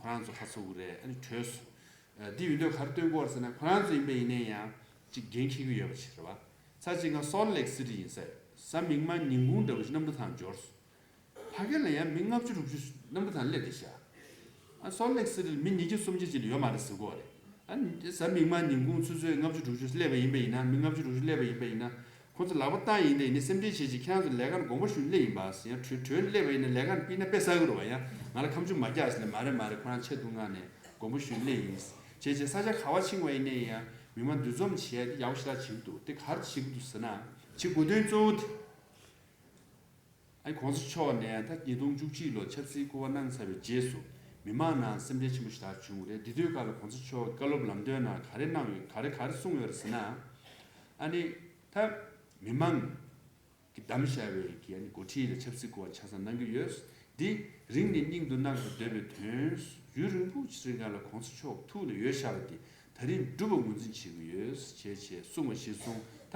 ཁོ་རང་ཚོ་ཁ་ཚུགས་རེད། ཨ་ནི་བྲོས་སོང་། ཨ་འདི་ཡོད་དུས་ག་རེ་སྟོན་གྱི་ཡོད་རེད་ཟེར་ན་ཁོ་རང་ཚོ་ཡིན་པ་ཡིན་ནའི་ཡང་ཅིག་འགན་འཁྱེར་གྱི་ཡོད་པ་ཞིག་རེད་བ། ཚར་གཅིག་ང་སོལ་ལེག་སི་ཊི་ཡིན་ཟེར། གཟའ་མིག་དམར་ཉིན་གུང་འདྲ་བོ་ཞིག་གནམ་གྲུ་ཐང་འབྱོར་སོང་། ཕ་གི་ལ་ཡང་མི་ལྔ་བཅུ་དྲུག་ཅུ་གནམ་གྲུ་ཐང་སླེབས་བསྡད་ཤག་ཨ་སོལ་ལེག་སི་ཊི་ལ་མི་ཉིས་བརྒྱ་སུམ་བརྒྱ་ཅིག་ལ་ཡོད་མ་རེད་ཟེར་གོ་རེད། ཨ་གཟའ་མིག་དམར་ཉིན་གུང་ཆུ་ཚོད་ལྔ་བཅུ་དྲུག་ཅུ་སླེབས་པ་ཡིན་པ་ཡིན་ན། མི་ལྔ་བཅུ་དྲུག་ཅུ་སླེབས་པ་ཡིན་པ་ཡིན་ན། ཁོ་ཚོ་ལག་པ་བཏང་ཡིན་དེ་ཡིན་ནའི་སེམས་ཁྲལ་བྱེད་ཅིག་ཁྱེད་རང་ཚོ་ལས་ཀ་ནས་དགོངས་པ་ཞུ་སླེབས་ཡིན་པ་ཟེར། ཡང་བྲོས་བྲོས་སླེབས་པ་ཡིན་ན་ལས་ཀ་ནས་ཕུད་ན་དཔེ་བསགས་ཀྱི་རེད་བ། ཡང་ང་ལ་ཁ་མཆུ་མ་རྒྱག་ཟེར་ནས་མ་རེད་མ་རེད། ཁོ་རང་ཆེ་སྡུག་མངགས་ནས་དགོངས་པ་ཞུ་སླེབས་ཡིན། བྱས་བྱས་ས་ཆ་ག་བ་ཕྱིན་པ་ཡིན་ནའི་ཡང་མི་མང་འདུ་འཛོམས་བྱས་ཏེ་ཡག་པོ་ཞེ་དྲག་བྱེད་ཀྱི་འདུག་དེ་ག་རེ་བྱེད་ཀྱི་འདུག་ཟེར་ན་བྱེད་དགོས་དོན་གཙོ་བོ་དེ། ཨ་གོང་ས་མཆོག་ནས་ད་ཉིས་སྟོང་བཅུ་གཅིག་ལོ་ཆབ་སྲིད་སྐུ་པར་གནང་ཚར་བའི་རྗེས་སུ་མི་མང་ནང་སེམས་ཁྲལ་ཆེན་པོ་ཞེ་དྲག་བྱུང་རེད། དེ་དུས་སྐབས་ལ་གོང་ས་མཆོག་བཀའ་སློབ་ལམ་སྟོན་ནང་ག་རེ་གནང་ཡོད། ག་རེ་ག་རེ་གསུངས་ཡོད་རེད་ཟེར་ན། ཨ་ནི་ད་མི་མང་གི་བདམས་བཞག་པའི་གི་ཨ་ནི་འགོ་ཁྲིད་ལ་ཆབ་སྲིད་སྐུ་པར་ཆ་ཚང་གནང་གི་ཡོད། འདི་རིང་ནས་སྙིང་དུ་བརྣག་ཏུ་སྡོད་པའི་དོན། ཡུན་རིང་པོ་ཞིག་རིང་ག་ལ་གོང་ས་མཆོག་ཐུགས་ལ་ཡོད་བཞག་པ་དེ་ད་རིང་སྒྲུབ་པ་ངོས་འཛིན་བྱེད་ཀྱི་ཡོད་ཅེས་ཅེས་གསུངས་པ་གཞིར་བཟུང་ད་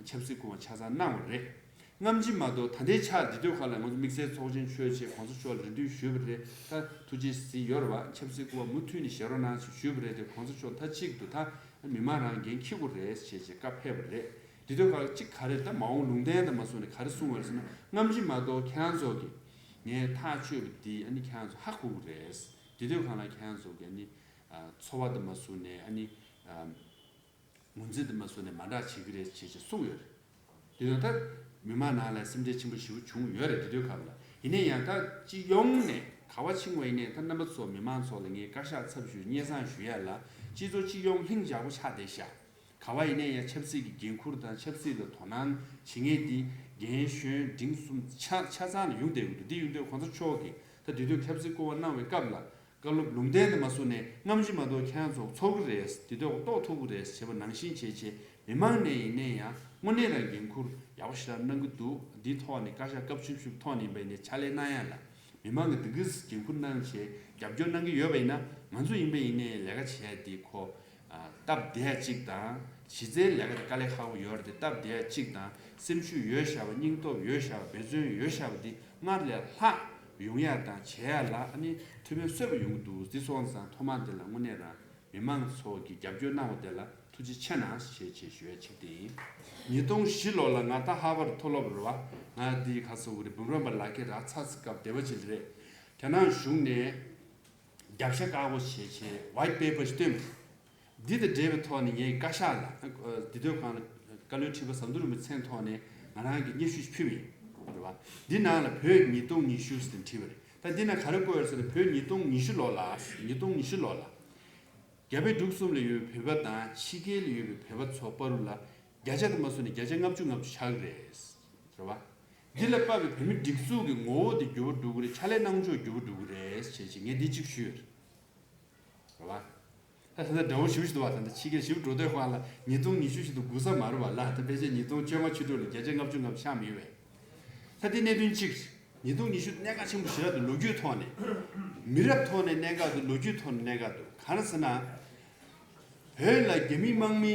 ཆབ་སྲིད་སྐུ་པར་ཆ་ཚང་གནང་བ་རེད། སྔ་ཕྱི་མ་གཏོགས་ད་ལྟའི་ཆར་འདི་དུས་ཁ་ལ་ང་ཚོ་དམིགས་བསལ་ཚོགས་ཆེན་ཆོས་ཆེན་གོང་ས་མཆོག་ལ་རེ་འདུན་ཞུས་པ་རེད། ད་ཐུགས་རྗེ་གཟིགས་ཡོད་རེད་བ། ཆབ་སྲིད་སྐུ་པར་མུ་མཐུད་ནས་བཞེས་རོགས་གནང་ཞེས་ཞུས་པ་རེད་དེ། གོང་ས་མཆོག་མཐའ་གཅིག་ཏུ་ད་མི་མང་རང་འགན་འཁྱེར་དགོས་རེད་ཅེས་ཅེས་བཀའ་ཕེབས་པ་རེད། འདི་དུས་ཁ་ལ་གཅིག་ག་རེ་ད་མ་འོངས་ལུང་བསྟན་དང་མ་སོང་ནས་ག་རེ་གསུངས་པ་རེད་ཟེར་ན། སྔ་ཕྱི་མ་གཏོགས་ཁྱེད་རང་ཚོ་གི་ངས་ཐག་ཆོད་པ་འདི་ཨ་ནི་ཁྱེད་རང་ཚོ་ཧ་གོ་གི་རེད། འདི་དུས་ཁ་ལ་ཁྱེད་རང་ཚོ་གི་ཨ་ནི་ཚོར་བ་དང་མ་སོང་ནས་ཨ་ནི་ངོས་འཛིན་དུ་མ་བཟོ་ནས་མ་འདྲ་བྱེད་ཀྱི་རེད་ཅེས་ཅེས་གསུངས་ཡོད་རེད། དེ་དོན་ལྟར་མི་མང་ནང་ལ་སེམས་ཁྲལ་ཆེན་པོ་ཞེ་པོ་བྱུང་ཡོད་རེད། དེ་དུས་སྐབས་ལ་ཡིན་ན་ཡང་ད་སྤྱི་ཡོངས་ནས་ག་བ་ཕྱིན་པ་ཡིན་ནའི་ད་རྣམ་པ་ཚོ་མི་མང་ཚོ་ལ་ངས་བཀའ་ཤག་ཚབ་ཞུས་སྙན་སེང་ཞུ་ཡ་ལ་སྤྱི་ཚོགས་སྤྱི་ཡོངས་ལྷིང་འཇགས་པོ་ཆགས་བསྡད་ཤག་ག་བ་ཡིན་ནའི་ཡང་ཆབ་སྲིད་ཀྱི་འགན་ཁུར་དང་ཆབ་སྲིད་ལ་དོ་སྣང་བྱེད་མཁན་དེ་རྒན་གཞོན་འབྲིང་གསུམ་ཆ་ཆ་ཚང་ལ་ཡོང་བསྡད་ཀྱི་འདུག་དེ་ཡོང་དུས་གོང་ས་མཆོག་གིས་ད་དེ་དུས་ཆབ་སྲིད་སྐུ་པར་གནང་བའི་སྐབས་ལ། བཀའ་སློབ་ལུང་བསྟན་དུ་མ་བཟུང་ནས་སྔ་ཕྱི་མ་གཏོགས་ཁྱེད་རང་ཚོ་ཚོར་གི་རེད། དེ་དུས་རྟོགས་ཐུབ་གི་རེད་ཞེས་པ་ནང་བཞིན་བྱས་བྱས་མི་མང་ནས་ཡིན་ནའི་ཡང་དངོས་གནས་རང་འགན་ཁུར་ཡག་པོ་ཞེ་དྲག་གནང་གི་འདུག་འདིའི་ཐོག་ནས་བཀའ་ཤག་སྐབས་བཅུ་བཞི་པའི་ཐོག་ནས་ཡིན་པ་ཡིན་ནའི་ཕྱག་ལས་གནང་ཡ་ལ་མི་མང་གིས་འདི་གིས་འགན་ཁུར་གནང་བྱས་རྒྱབ་སྐྱོར་གནང་གི་ཡོད་པ་ཡིན་ན། ང་ཚོ་ཡིན་པ་ཡིན་ནའི་ལས་ཀ་བྱས་ཏེ་ཁོ་སྟབས་བདེ་ཡ་གཅིག་དང་། གཞི་རྩའི་ལས་ཀ་དེ་དཀའ་ལས་ཁག་པོ་ཡོད་རེད་དེ། སྟབས་བདེ་ཡ་གཅིག་དང་། སེམས་ཤུགས་ཡོད་བཞག་པ། སྙིང་སྟོབས་ཡོད་བཞག་པ། འབད་བརྩོན་ཡོད་བཞག་པ་དེ་སྔར་ལས་ལྷག་ཡོང་ཡ་དང་བྱེད་ཡ་ལ་ཨ་ནི་མཐུ་དཔེ་གསོས་པ་ཡོང་གི་འདུག་འདི་སོང་ཙང་ཐོག་མ་འདི་ལ་དངོས་གནས་རང་མི་མང་ཚོ་གི་རྒྱབ་སྐྱོར་གནང་བ་དེ་ལ་ཐུགས་རྗེ་ཆེ་གནང་ཞེས་ཞེས་ཞུ་ཡ་ཆེད་དུ་ཡིན། ཉིས་སྟོང་བཞི་ལོ་ལ་ང་ད་ཧར་ཝར་མཐོ་སློབ་རེད་བ། ང་འདི་ག་ཚོད་རེད། འབུམ་རམས་པ་ལག་ཁྱེར་རག་ཚར་ཚེ་སྐབས་བདེ་བ་ཅིག་རེད། རྒྱ་ནག་གཞུང་ནས་རྒྱབ་ཤ་དཀར་པོ་བྱས་བྱས་ཝའིཊ་པེ་པར་ཞིག་བཏོན་པ་རེད། འདི་དང་འབྲེལ་བའི་ཐོག་ནས་ངས་བཀའ་ཤག་ལ། འདི་དུས་སྒང་ལ་བཀའ་བློན་ཁྲི་པ་ཟམ་གདོང་རིན་པོ་ཆེའི་ཐོག་ནས་ང་རང་གི་སྙན་ཞུ་ཞིག་ཕུལ་བ་ཡིན། རེད་བ། འདི་ནང་ལ་བོད་ཉིས་སྟོང་ཉི་ཤུ་ཟེར་ནས་བྲིས་པ་རེད། ད་འདི་ན་ག་རེ་བཀོད་ཡོད་ཟེར་ན། བོད་ཉིས་སྟོང་ཉི་ཤུ་ལོ་ལ། ཉིས་སྟོང་ཉི་ཤུ་ལོ་ལ་རྒྱ་བལ་འབྲུག་གསུམ་ལ་ཡོད་པའི་བོད་པ་དང་ཕྱི་རྒྱལ་ལ་ཡོད་པའི་བོད་པ་ཚོ་བར་ལ་བརྒྱ་ཆ་དུ་མ་སོང་ནས་བརྒྱ་ཆ་ལྔ་བཅུ་ལྔ་བཅུ་ཆགས་ཀྱི་རེད། རེད་བ། འདི་ལ་དཔག་པའི་བོད་མི་སྒྲིག་འཛུགས་ཀྱི་ངོ་བོ་དེ་འགྱུར་བ་འགྲོ་གི་རེད། ཕྱག་ལས་གནང་ཕྱོགས་འགྱུར་བ་འགྲོ་གི་རེད་ཞེས་ཅིག་ངས་འདི་གཅིག་ཞུས་ཡོད་རེད་བ། ད་ད་ལྟ་འདྲ་བོ་ཞེ་པོ་ཞིག་འདུག་བ། ད་ལྟ་ཕྱི་རྒྱལ་ཞེ་པོ་འགྲོ་དུས་ཁོ་ལ་ཉིས་སྟོང་ཉི་ཤུ་ཞིག་ཏུ་སྒུག་ས་མ་རེད་བ་ལ། ད་ཕལ་ཆེར་ཉིས་སྟོང་བཅོ་ལྔ་ཕྱི་དྲོ་ལ་བརྒྱ་ཆ་ལྔ་བཅུ་ལྔ་ཆགས་མི་ཡོད་པས། ད་དེ་གནད་དོན་གཅིག་ཉིས་སྟོང་ཉི་ཤུ་གནད་འགག་ཆེན་པོ་ཞེ་དྲག་འདུག་ལོ་རྒྱུས་ཐོག་ནས། མི་རབས་ཐོག་ནས་གནད་འགག་འདུག་ལོ་རྒྱུས་ཐོག་ནས་གནད་འགག་འདུག་གང་རེད་ཟེར་ན། བོད་ལ་རྒྱ་མི་དམག་མི་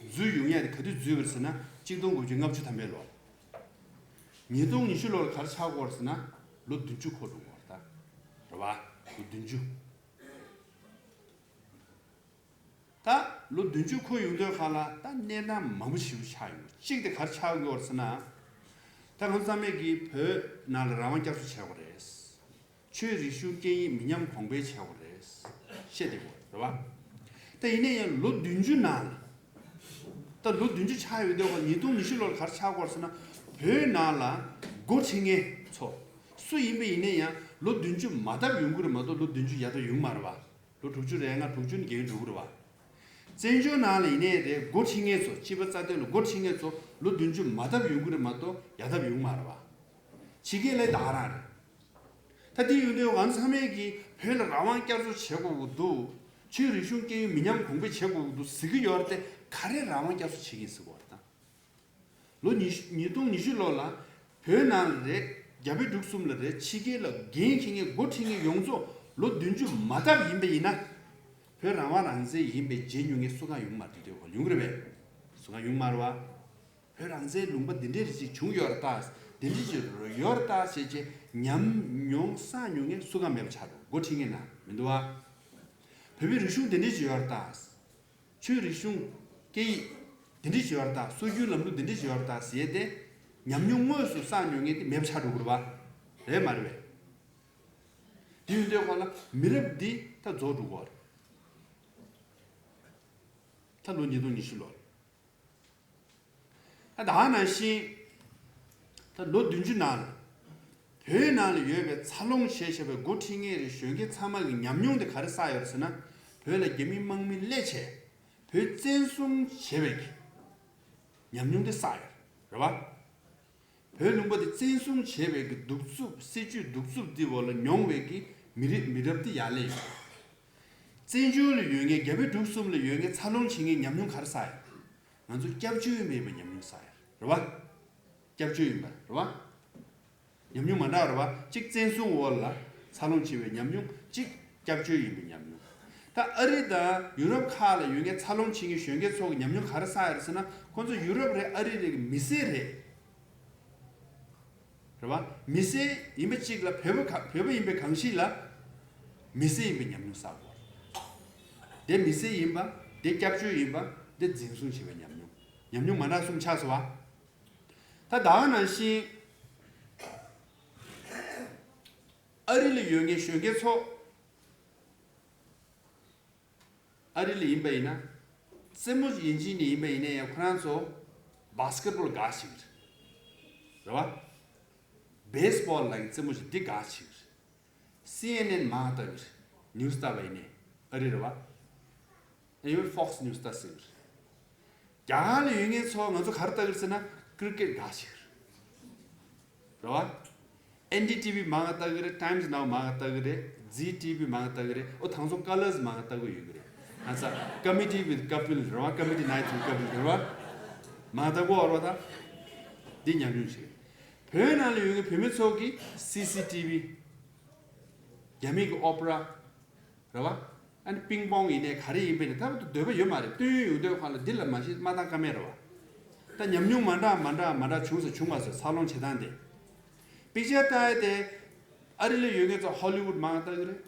འཛུལ་ཡོང་ཡ་དེ་ག་དུས་འཛུལ་བ་རེད་ཟེར་ན། གཅིག་སྟོང་དགུ་བརྒྱ་ལྔ་བཅུ་ཐམ་པའི་ལོ། ཉིས་སྟོང་ཉི་ཤུ་ལོ་ལ་ག་རེ་ཆགས་ཀྱི་ཡོད་རེད་ཟེར་ན། ལོ་བདུན་ཅུ་འཁོར་འགྲོ་གི་ཡོད་རེད་ད། རེད་བ། ལོ་བདུན་ཅུ། ད་ལོ་བདུན་ཅུ་འཁོར་ཡོང་དུས་ཁ་ལ་ད་གནས་སྟངས་མང་པོ་ཞིག་ཆགས་ཡོང་། གཅིག་དེ་ག་རེ་ཆགས་ཡོང་གི་ཡོད་རེད་ཟེར་ན། ད་ང་ཚོ་ཚང་མས་ཀྱིས་བོད་ནང་ལ་རང་དབང་བསྐྱར་གསོ་བྱས་པ་རེད། ཆོས་རིག་གཞུང་སྐད་ཡིག་མི་ཉམས་གོང་འཕེལ་བྱས་པ་རེད། བཤད་བསྡད་ཡོད་རེད་བ། ད་ཡིན་ན་ཡང་ལོ་བདུན་ཅུ་ནང་ལ། ད་ལོ་བདུན་ཅུ་ཆགས་ཡོང་དུས་ཁ་ལ་ཉིས་སྟོང་ཉི་ཤུ་ལོ་ལ་ག་རེ་ཆགས་ཀྱི་ཡོད་རེད་ཟེར་ན། བོད་ནང་ལ་འགོ་ཁྲིད་མཁན་ཚོ་སུ་ཡིན་པ་ཡིན་ན་ཡང་ལོ་བདུན་ཅུ་མ་བཏབ་ཡོང་གི་རེད་མ་གཏོགས་ལོ་བདུན་ཅུ་ཡར་བཏབ་ཡོང་གི་མ་རེད་བ། ལོ་དྲུག་ཅུ་རེ་ལྔ་དྲུག་ཅུ་ནས་བརྒལ་འགྲོ་གི་རེད་བ། བཙན་བྱོལ་ནང་ལ་ཡིན་ནའི་རེད། འགོ་ཁྲིད་མཁན་ཚོ་སྤྱི་པ་རྩ་དོན་ལ་འགོ་ཁྲིད་མཁན་ཚོ་ལོ་བདུན་ཅུ་མ་བཏབ་ཡོང་གི་རེད་མ་གཏོགས་ཡར་བཏབ་ཡོང་གི་མ་རེད་བ། ཕྱི་རྒྱལ་ལ་ད་ག་རང་རེད། ད་དེ་ཡོང་དུས་ང་ཚོ་ཚང་མས་ཀྱིས་བོད་ལ་རང་དབང་བསྐྱར་གསོ་བྱེད་དགོས་ཀྱི་འདུག་ཆོས་རིག་གཞུང་སྐད་ཡིག་མི་ཉམས་གོང་འཕེལ་བྱེད་དགོས་ཀྱི་འདུག་ཟེར་གྱི་ཡོད་རེད་དེ། ག་རེ་རང་དབང་བསྐྱར་གསོ་བྱེད་ཀྱི་ཡིན་ཟེར་གྱི་ཡོད་རེད་ད། ལོ་ཉི་ཤུ་ཉིས་སྟོང་ཉི་ཤུ་ལོ་ལ་བོད་ནང་ལ་རེད། རྒྱ་བལ་འབྲུག་གསུམ་ལ་རེད། ཕྱི་རྒྱལ་ལ་འགན་འཁྱེར་མཁན་འགོ་ཁྲིད་མཁན་ཡོངས་རྫོགས་ལོ་བདུན་ཅུ་མ་བཏབ་ཡིན་པ་ཡིན་ན། བོད་རང་དབང་རང་བཙན་ཡིན་པའི་བརྗེད་མྱོང་མཁན་སུ་གང་ཡོང་མ་རེད། དེ་དུས་ཡོང་གི་རེད་པས། སུ་གང་ཡོང་མ་རེད་བ། བོད་རང་བཙན་ལུང་པ་འདི་འདྲའི་རིགས་ཅིག་བྱུང་ཡོད་རེད་ད། འདི་འདྲའི་ཅིག་ཡོད་རེད་ད་ཟེར་བྱས་ཉམས་མྱོང་བསགས་མྱོང་མཁན་སུ་གང་མེད་པ་ཆགས་འགྲོ། འགོ་ཁྲིད་མཁན་ན་མི་འདུག་བ། བོད་པའི་རིག་གཞུང་འདི་འདྲའི་ཅིག་ཡོད་རེད་ད། ཆོས་རིག་གཞུང་། སྐད་ཡིག་འདི་འདྲའི་ཅིག་ཡོད་རེད་ད། སྲོལ་རྒྱུན་ལམ་ལུགས་འདི་འདྲའི་ཅིག་ཡོད་རེད་ད་ཟེར་ཏེ། ཉམས་མྱོང་དངོས་སུ་བསགས་མྱོང་མཁན་དེ་མེད་པ་ཆགས་འགྲོ་གི་རེད་བ། རེད་མ་རེད་པས། དེ་ཡོང་དུས་ཁ་ལ་མི་རབས་འདི་ད་རྫོགས་འགྲོ་གི་རེད། ད་ལོ་ཉིས་སྟོང་ཉི་ཤུ་ལོ། ད་ད་ག་ནང་བཞིན། ད་ལོ་བདུན་ཅུ་ནང་ལ། བོད་ནང་ལ་ཡོད་པའི་འཚར་ལོངས་བྱས་བྱས་པའི་འགོ་ཁྲིད་མཁན་རེད། གཞོན་སྐྱེས་ཚང་མ་གི་ཉམས་མྱོང་དེ་ག་རེ་བསགས་ཡོད་རེད་ཟེར་ན། བོད་ལ་རྒྱ་མི་དམག་མི་སླེབས་བྱས། བོད་བཙན་བཟུང་བྱས་པའི་གི་ཉམས་མྱོང་དེ་བསགས་ཡོད་རེད་བ། བོད་ལུང་པ་དེ་བཙན་བཟུང་བྱས་པའི་གི་གདུག་རྩུབ། སྲིད་བྱུས་གདུག་རྩུབ་དེ་འོག་ལ་མྱོང་བའི་གི་མི་རིགས་མི་རབས་དེ་ཡར་སླེབས་ཡོད། བཙན་བྱོལ་ལ་ཡོད་མཁན། རྒྱ་བལ་འབྲུག་གསུམ་ལ་ཡོད་མཁན་འཚར་ལོངས་བྱེད་མཁན་ཉམས་མྱོང་ག་རེ་བསགས་ཡོད། ང་ཚོ་སྐྱབས་བཅོལ་མེད་པའི་ཉམས་མྱོང་བསགས་ཡོད་རེད་བ། སྐྱབས་བཅོལ་ཡིན་པ་རེད་བ། ཉམས་མྱོང་མ་འདྲ་བ་རེད་བ། གཅིག་བཙན་བཟུང་འོག་ལ་འཚར་ལོངས་བྱས་པའི་ཉམས་མྱོང་། གཅིག་སྐྱབས་བཅོལ་ཡིན་པའི་ཉམས་མྱོང་། ད་ཨ་རི་དང་ཡུ་རོབ་ཁག་ལ་ཡོད་མཁན་འཚར་ལོངས་བྱེད་མཁན་གཞོན་སྐྱེས་ཚོ་གི་ཉམས་མྱོང་ག་རེ་བསགས་ཡོད་རེད་ཟེར་ན། ཁོང་ཚོ་ཡུ་རོབ་རེད། ཨ་རི་རེད། གི་མི་སེར་རེད། རེད་བ། མི་སེར་ཡིན་པ་གཅིག་ལ་བོད་པ་ག་བོད་པ་ཡིན་པའི་གང་ཞིག་ལ་མི་སེར་ཡིན་པའི་ཉམས་མྱོང་བསགས་དགོས། དེ་མི་སེར་ཡིན་པ། དེ་སྐྱབས་བཅོལ་ཡིན་པ། དེ་འཛིན་བཟུང་བྱས་པའི་ཉམས་མྱོང་། ཉམས་མྱོང་མ་འདྲ་གསུམ་ཆགས་སོང་བ། ད་ད་ག་ནང་བཞིན་ཨ་རི་ལ་ཡོད་མཁན་གཞོན་སྐྱེས་ཚོ། ཨ་རི་ལ་ཡིན་པ་ཡིན་ན། རྩེད་མོ་ཡིན་གཅིག་ནས་ཡིན་པ་ཡིན་ན་ཡང་ཁོ་རང་ཚོ་བྷ་སི་ཀེ་ཊི་བྷོལ་དགའ་ཞིག་རེད། རེད་བ། བེ་སི་བྷོལ་ལ་ཡང་རྩེད་མོ་ཞིག་འདི་དགའ་ཞིག་རེད། སི་ཨེན་ཨེན་མང་ལྟ་གི་རེད། ནིའུ་སི་ལྟ་བ་ཡིན་ནའི་ཨ་རི་རེད་བ། ཨ་ཡོད་ཕོག་སི་ནིའུ་སི་ལྟ་ཟེར་གི་རེད། རྒྱ་གར་ལ་ཡོད་མཁན་ཚོ་ང་ཚོ་ག་རེ་ལྟ་གི་རེད་ཟེར་ན་ཀི་རི་ཀེ་ཊི་དགའ་ཞིག་རེད། རེད་བ། ཨེན་ཌི་ཊི་ཝི་མང་ང་ལྟ་གི་རེད། ཊའིམ་སི་ནའོ་མང་ང་ལྟ་གི་རེད། ཛི་ཊི་ཝི་མང་ང་ལྟ་གི་རེད། ཨོ་དང་ཚོ་ཀ་ལར་སི་མང་ང་ལྟ་གི་ཡོད་གི་རེད། ཨ་ས་ཀ་མི་ཊི་ཝི་ཐི་ཀ་པིལ་རེད་བ། ཀ་མི་ཊི་ནའི་ཊི་ཝི་ཐི་ཀ་པིལ་རེད་བ། མང་ང་ལྟ་གི་ཡོད་རེད་བ། ད་འདི་ཉམས་མྱོང་ཞིག་རེད། བོད་ནང་ལ་ཡོད་མཁན་བོད་མི་ཚོ་གིས་སི་སི་ཊི་ཝི། རྒྱ་མི་གི་ཨོ་པེ་ར། རེད་བ། ཨ་ནི་པིང་པོང་ཡིན་ནའི་ག་རེ་ཡིན་པའི་ནི་ད་བར་དུ་འདོད་པ་ཡོད་མ་རེད། སྟོན་ཡོང་དུས་ཁ་ལ་འདི་ལ་མ་གཞི་མ་བཏང་ཀ་མེད་རེད་བ། ད་ཉམས་མྱོང་མ་འདྲ་མ་འདྲ་མ་འདྲ་བྱུང་ས་བྱུང་བ་ཚོ་འཚར་ལོངས་བྱེད་སྟངས་དེ། པིག་ཅར་ལྟ་ཡ་དེ། ཨ་རི་ལ་ཡོད་མཁན་ཚོ་ཧོ་ལི་ཝུད་མང་ང་ལྟ་གི་རེད།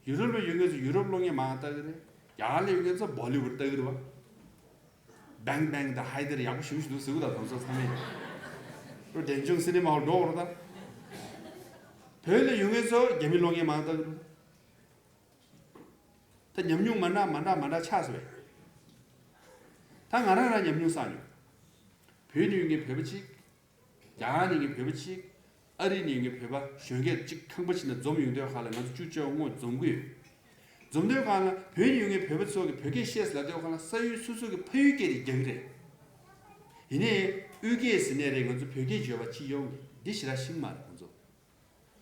ཡུ་རོབ་ལ་ཡོད་མཁན་ཚོ་ཡུ་རོབ་གློག་བརྙན་མང་ང་ལྟ་གི་རེད། རྒྱ་གར་ལ་ཡོད་མཁན་ཚོ་བྷོ་ལི་ཝུད་ལྟ་གི་རེད་བ། བེང་བེང་དང་ཧའི་དེ་ར་ཡག་པོ་ཞེ་པོ་ཞིག་འདུག་ཟེར་གི་འདུག་དང་ཚོ་ཚང་མས། ཁོ་འབྲས་ལྗོངས་སི་ནེ་མ་ཧོལ་འགྲོ་འོར་ད། བོད་ལ་ཡོད་མཁན་ཚོ་རྒྱ་མི་གློག་བརྙན་མང་ང་ལྟ་གི་རེད། ད་ཉམས་མྱོང་མ་འདྲ་མ་འདྲ་མ་འདྲ་ཆགས་སོང་བས། ད་ང་རང་རང་ཉམས་མྱོང་བསགས་མྱོང་། བོད་ནས་ཡོད་མཁན་བོད་པ་གཅིག་རྒྱ་གར་ནས་ཡོད་མཁན་བོད་པ་གཅིག་ཨ་རི་ནས་ཡོད་མཁན་བོད་པ་གཞོན་སྐྱེས་གཅིག་ཁང་པ་ཞིག་ནང་འཛོམས་ཡོང་དུས་ཁ་ལ་ང་ཚོ་བཅུ་བཅོ་ལྔ་འཛོམས་ཀྱི་ཡོད། འཛོམས་དུས་ཁ་ལ་བོད་ནས་ཡོད་མཁན་བོད་པ་ཚོ་གིས་བོད་སྐད་བཤད་ཟེར་ལབ་དུས་ཁ་ལ་ས་ཡུལ་སོ་སོ་གི་ཕ་ཡུལ་སྐད་དེ་རྒྱག་གི་རེད། ཡིན་ནའི། དབུས་སྐད་ཟེར་ནས་རེད། ང་ཚོ་བོད་སྐད་བརྗོད་པ་ཅི་ཡོང་གི་འདི་ཞེ་དྲག་ཤེས་མ་རེད། ང་ཚོ་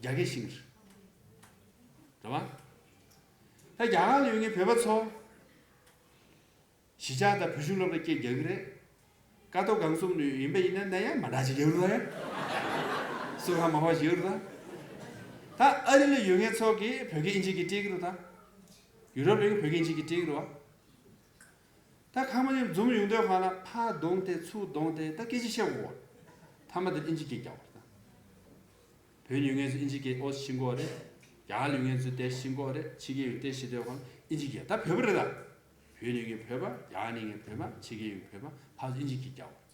རྒྱ་སྐད་ཤེས་རེད། རེད་བ། ད་རྒྱ་གར་ལ་ཡོད་མཁན་བོད་པ་ཚོ། གཞིས་ཆགས་དང་བོད་གཞུང་སློབ་གྲྭ་སྐད་རྒྱག་གི་རེད། ཀ་ཏོ་སྒང་གསུམ་ནས་ཡིན་པ་ཡིན་ན་ན་ཡང་མ་འདྲ་ཅིག་ཡོད་རེད་ད། སུ་ཧ་མ་ཧ་ཞིག་ཡོད་རེད་ད། ད་ཨ་རི་ལ་ཡོད་མཁན་ཚོ་གིས་བོད་སྐད་ཨིན་ཇི་སྐད་བྲིས་ཀྱི་རེད་ད། ཡུ་རོབ་ལ་ཡོད་མཁན་བོད་སྐད་ཨིན་ཇི་སྐད་བྲིས་ཀྱི་རེད་བ། ད་ཁ་མ་ཉིན་འཛོམས་ཡོང་དུས་ཁ་ལ་ཕར་གདོང་དེ་ཚུར་གདོང་དེ་ད་སྐད་ཆ་བཤད་དགོས། ཐ་མ་དེ་ཨིན་ཇི་སྐད་རྒྱག་དགོས་ད། བོད་ཡོད་མཁན་ཚོ་ཨིན་ཇི་སྐད་ཨོ་ཤེས་ཀྱི་ཡོད་རེད། རྒྱ་གར་ཡོད་མཁན་ཚོ་དེ་ཤེས་ཀྱི་ཡོད་རེད། ཕྱི་རྒྱལ་ཡོད་དེ་ཤེས་དུས་ཁ་ལ་ཨིན་ཇི་སྐད་ད་བོད་པ་རེད་ད། བོད་ཡོད་མཁན་བོད་པ། རྒྱ་གར་ཡོད་མཁན་བོད་པ། ཕྱི་རྒྱལ་ཡོད་མཁན་བོད་པ། ཕར་ཚུར་ཨིན་ཇི་སྐད་རྒྱག་དགོས།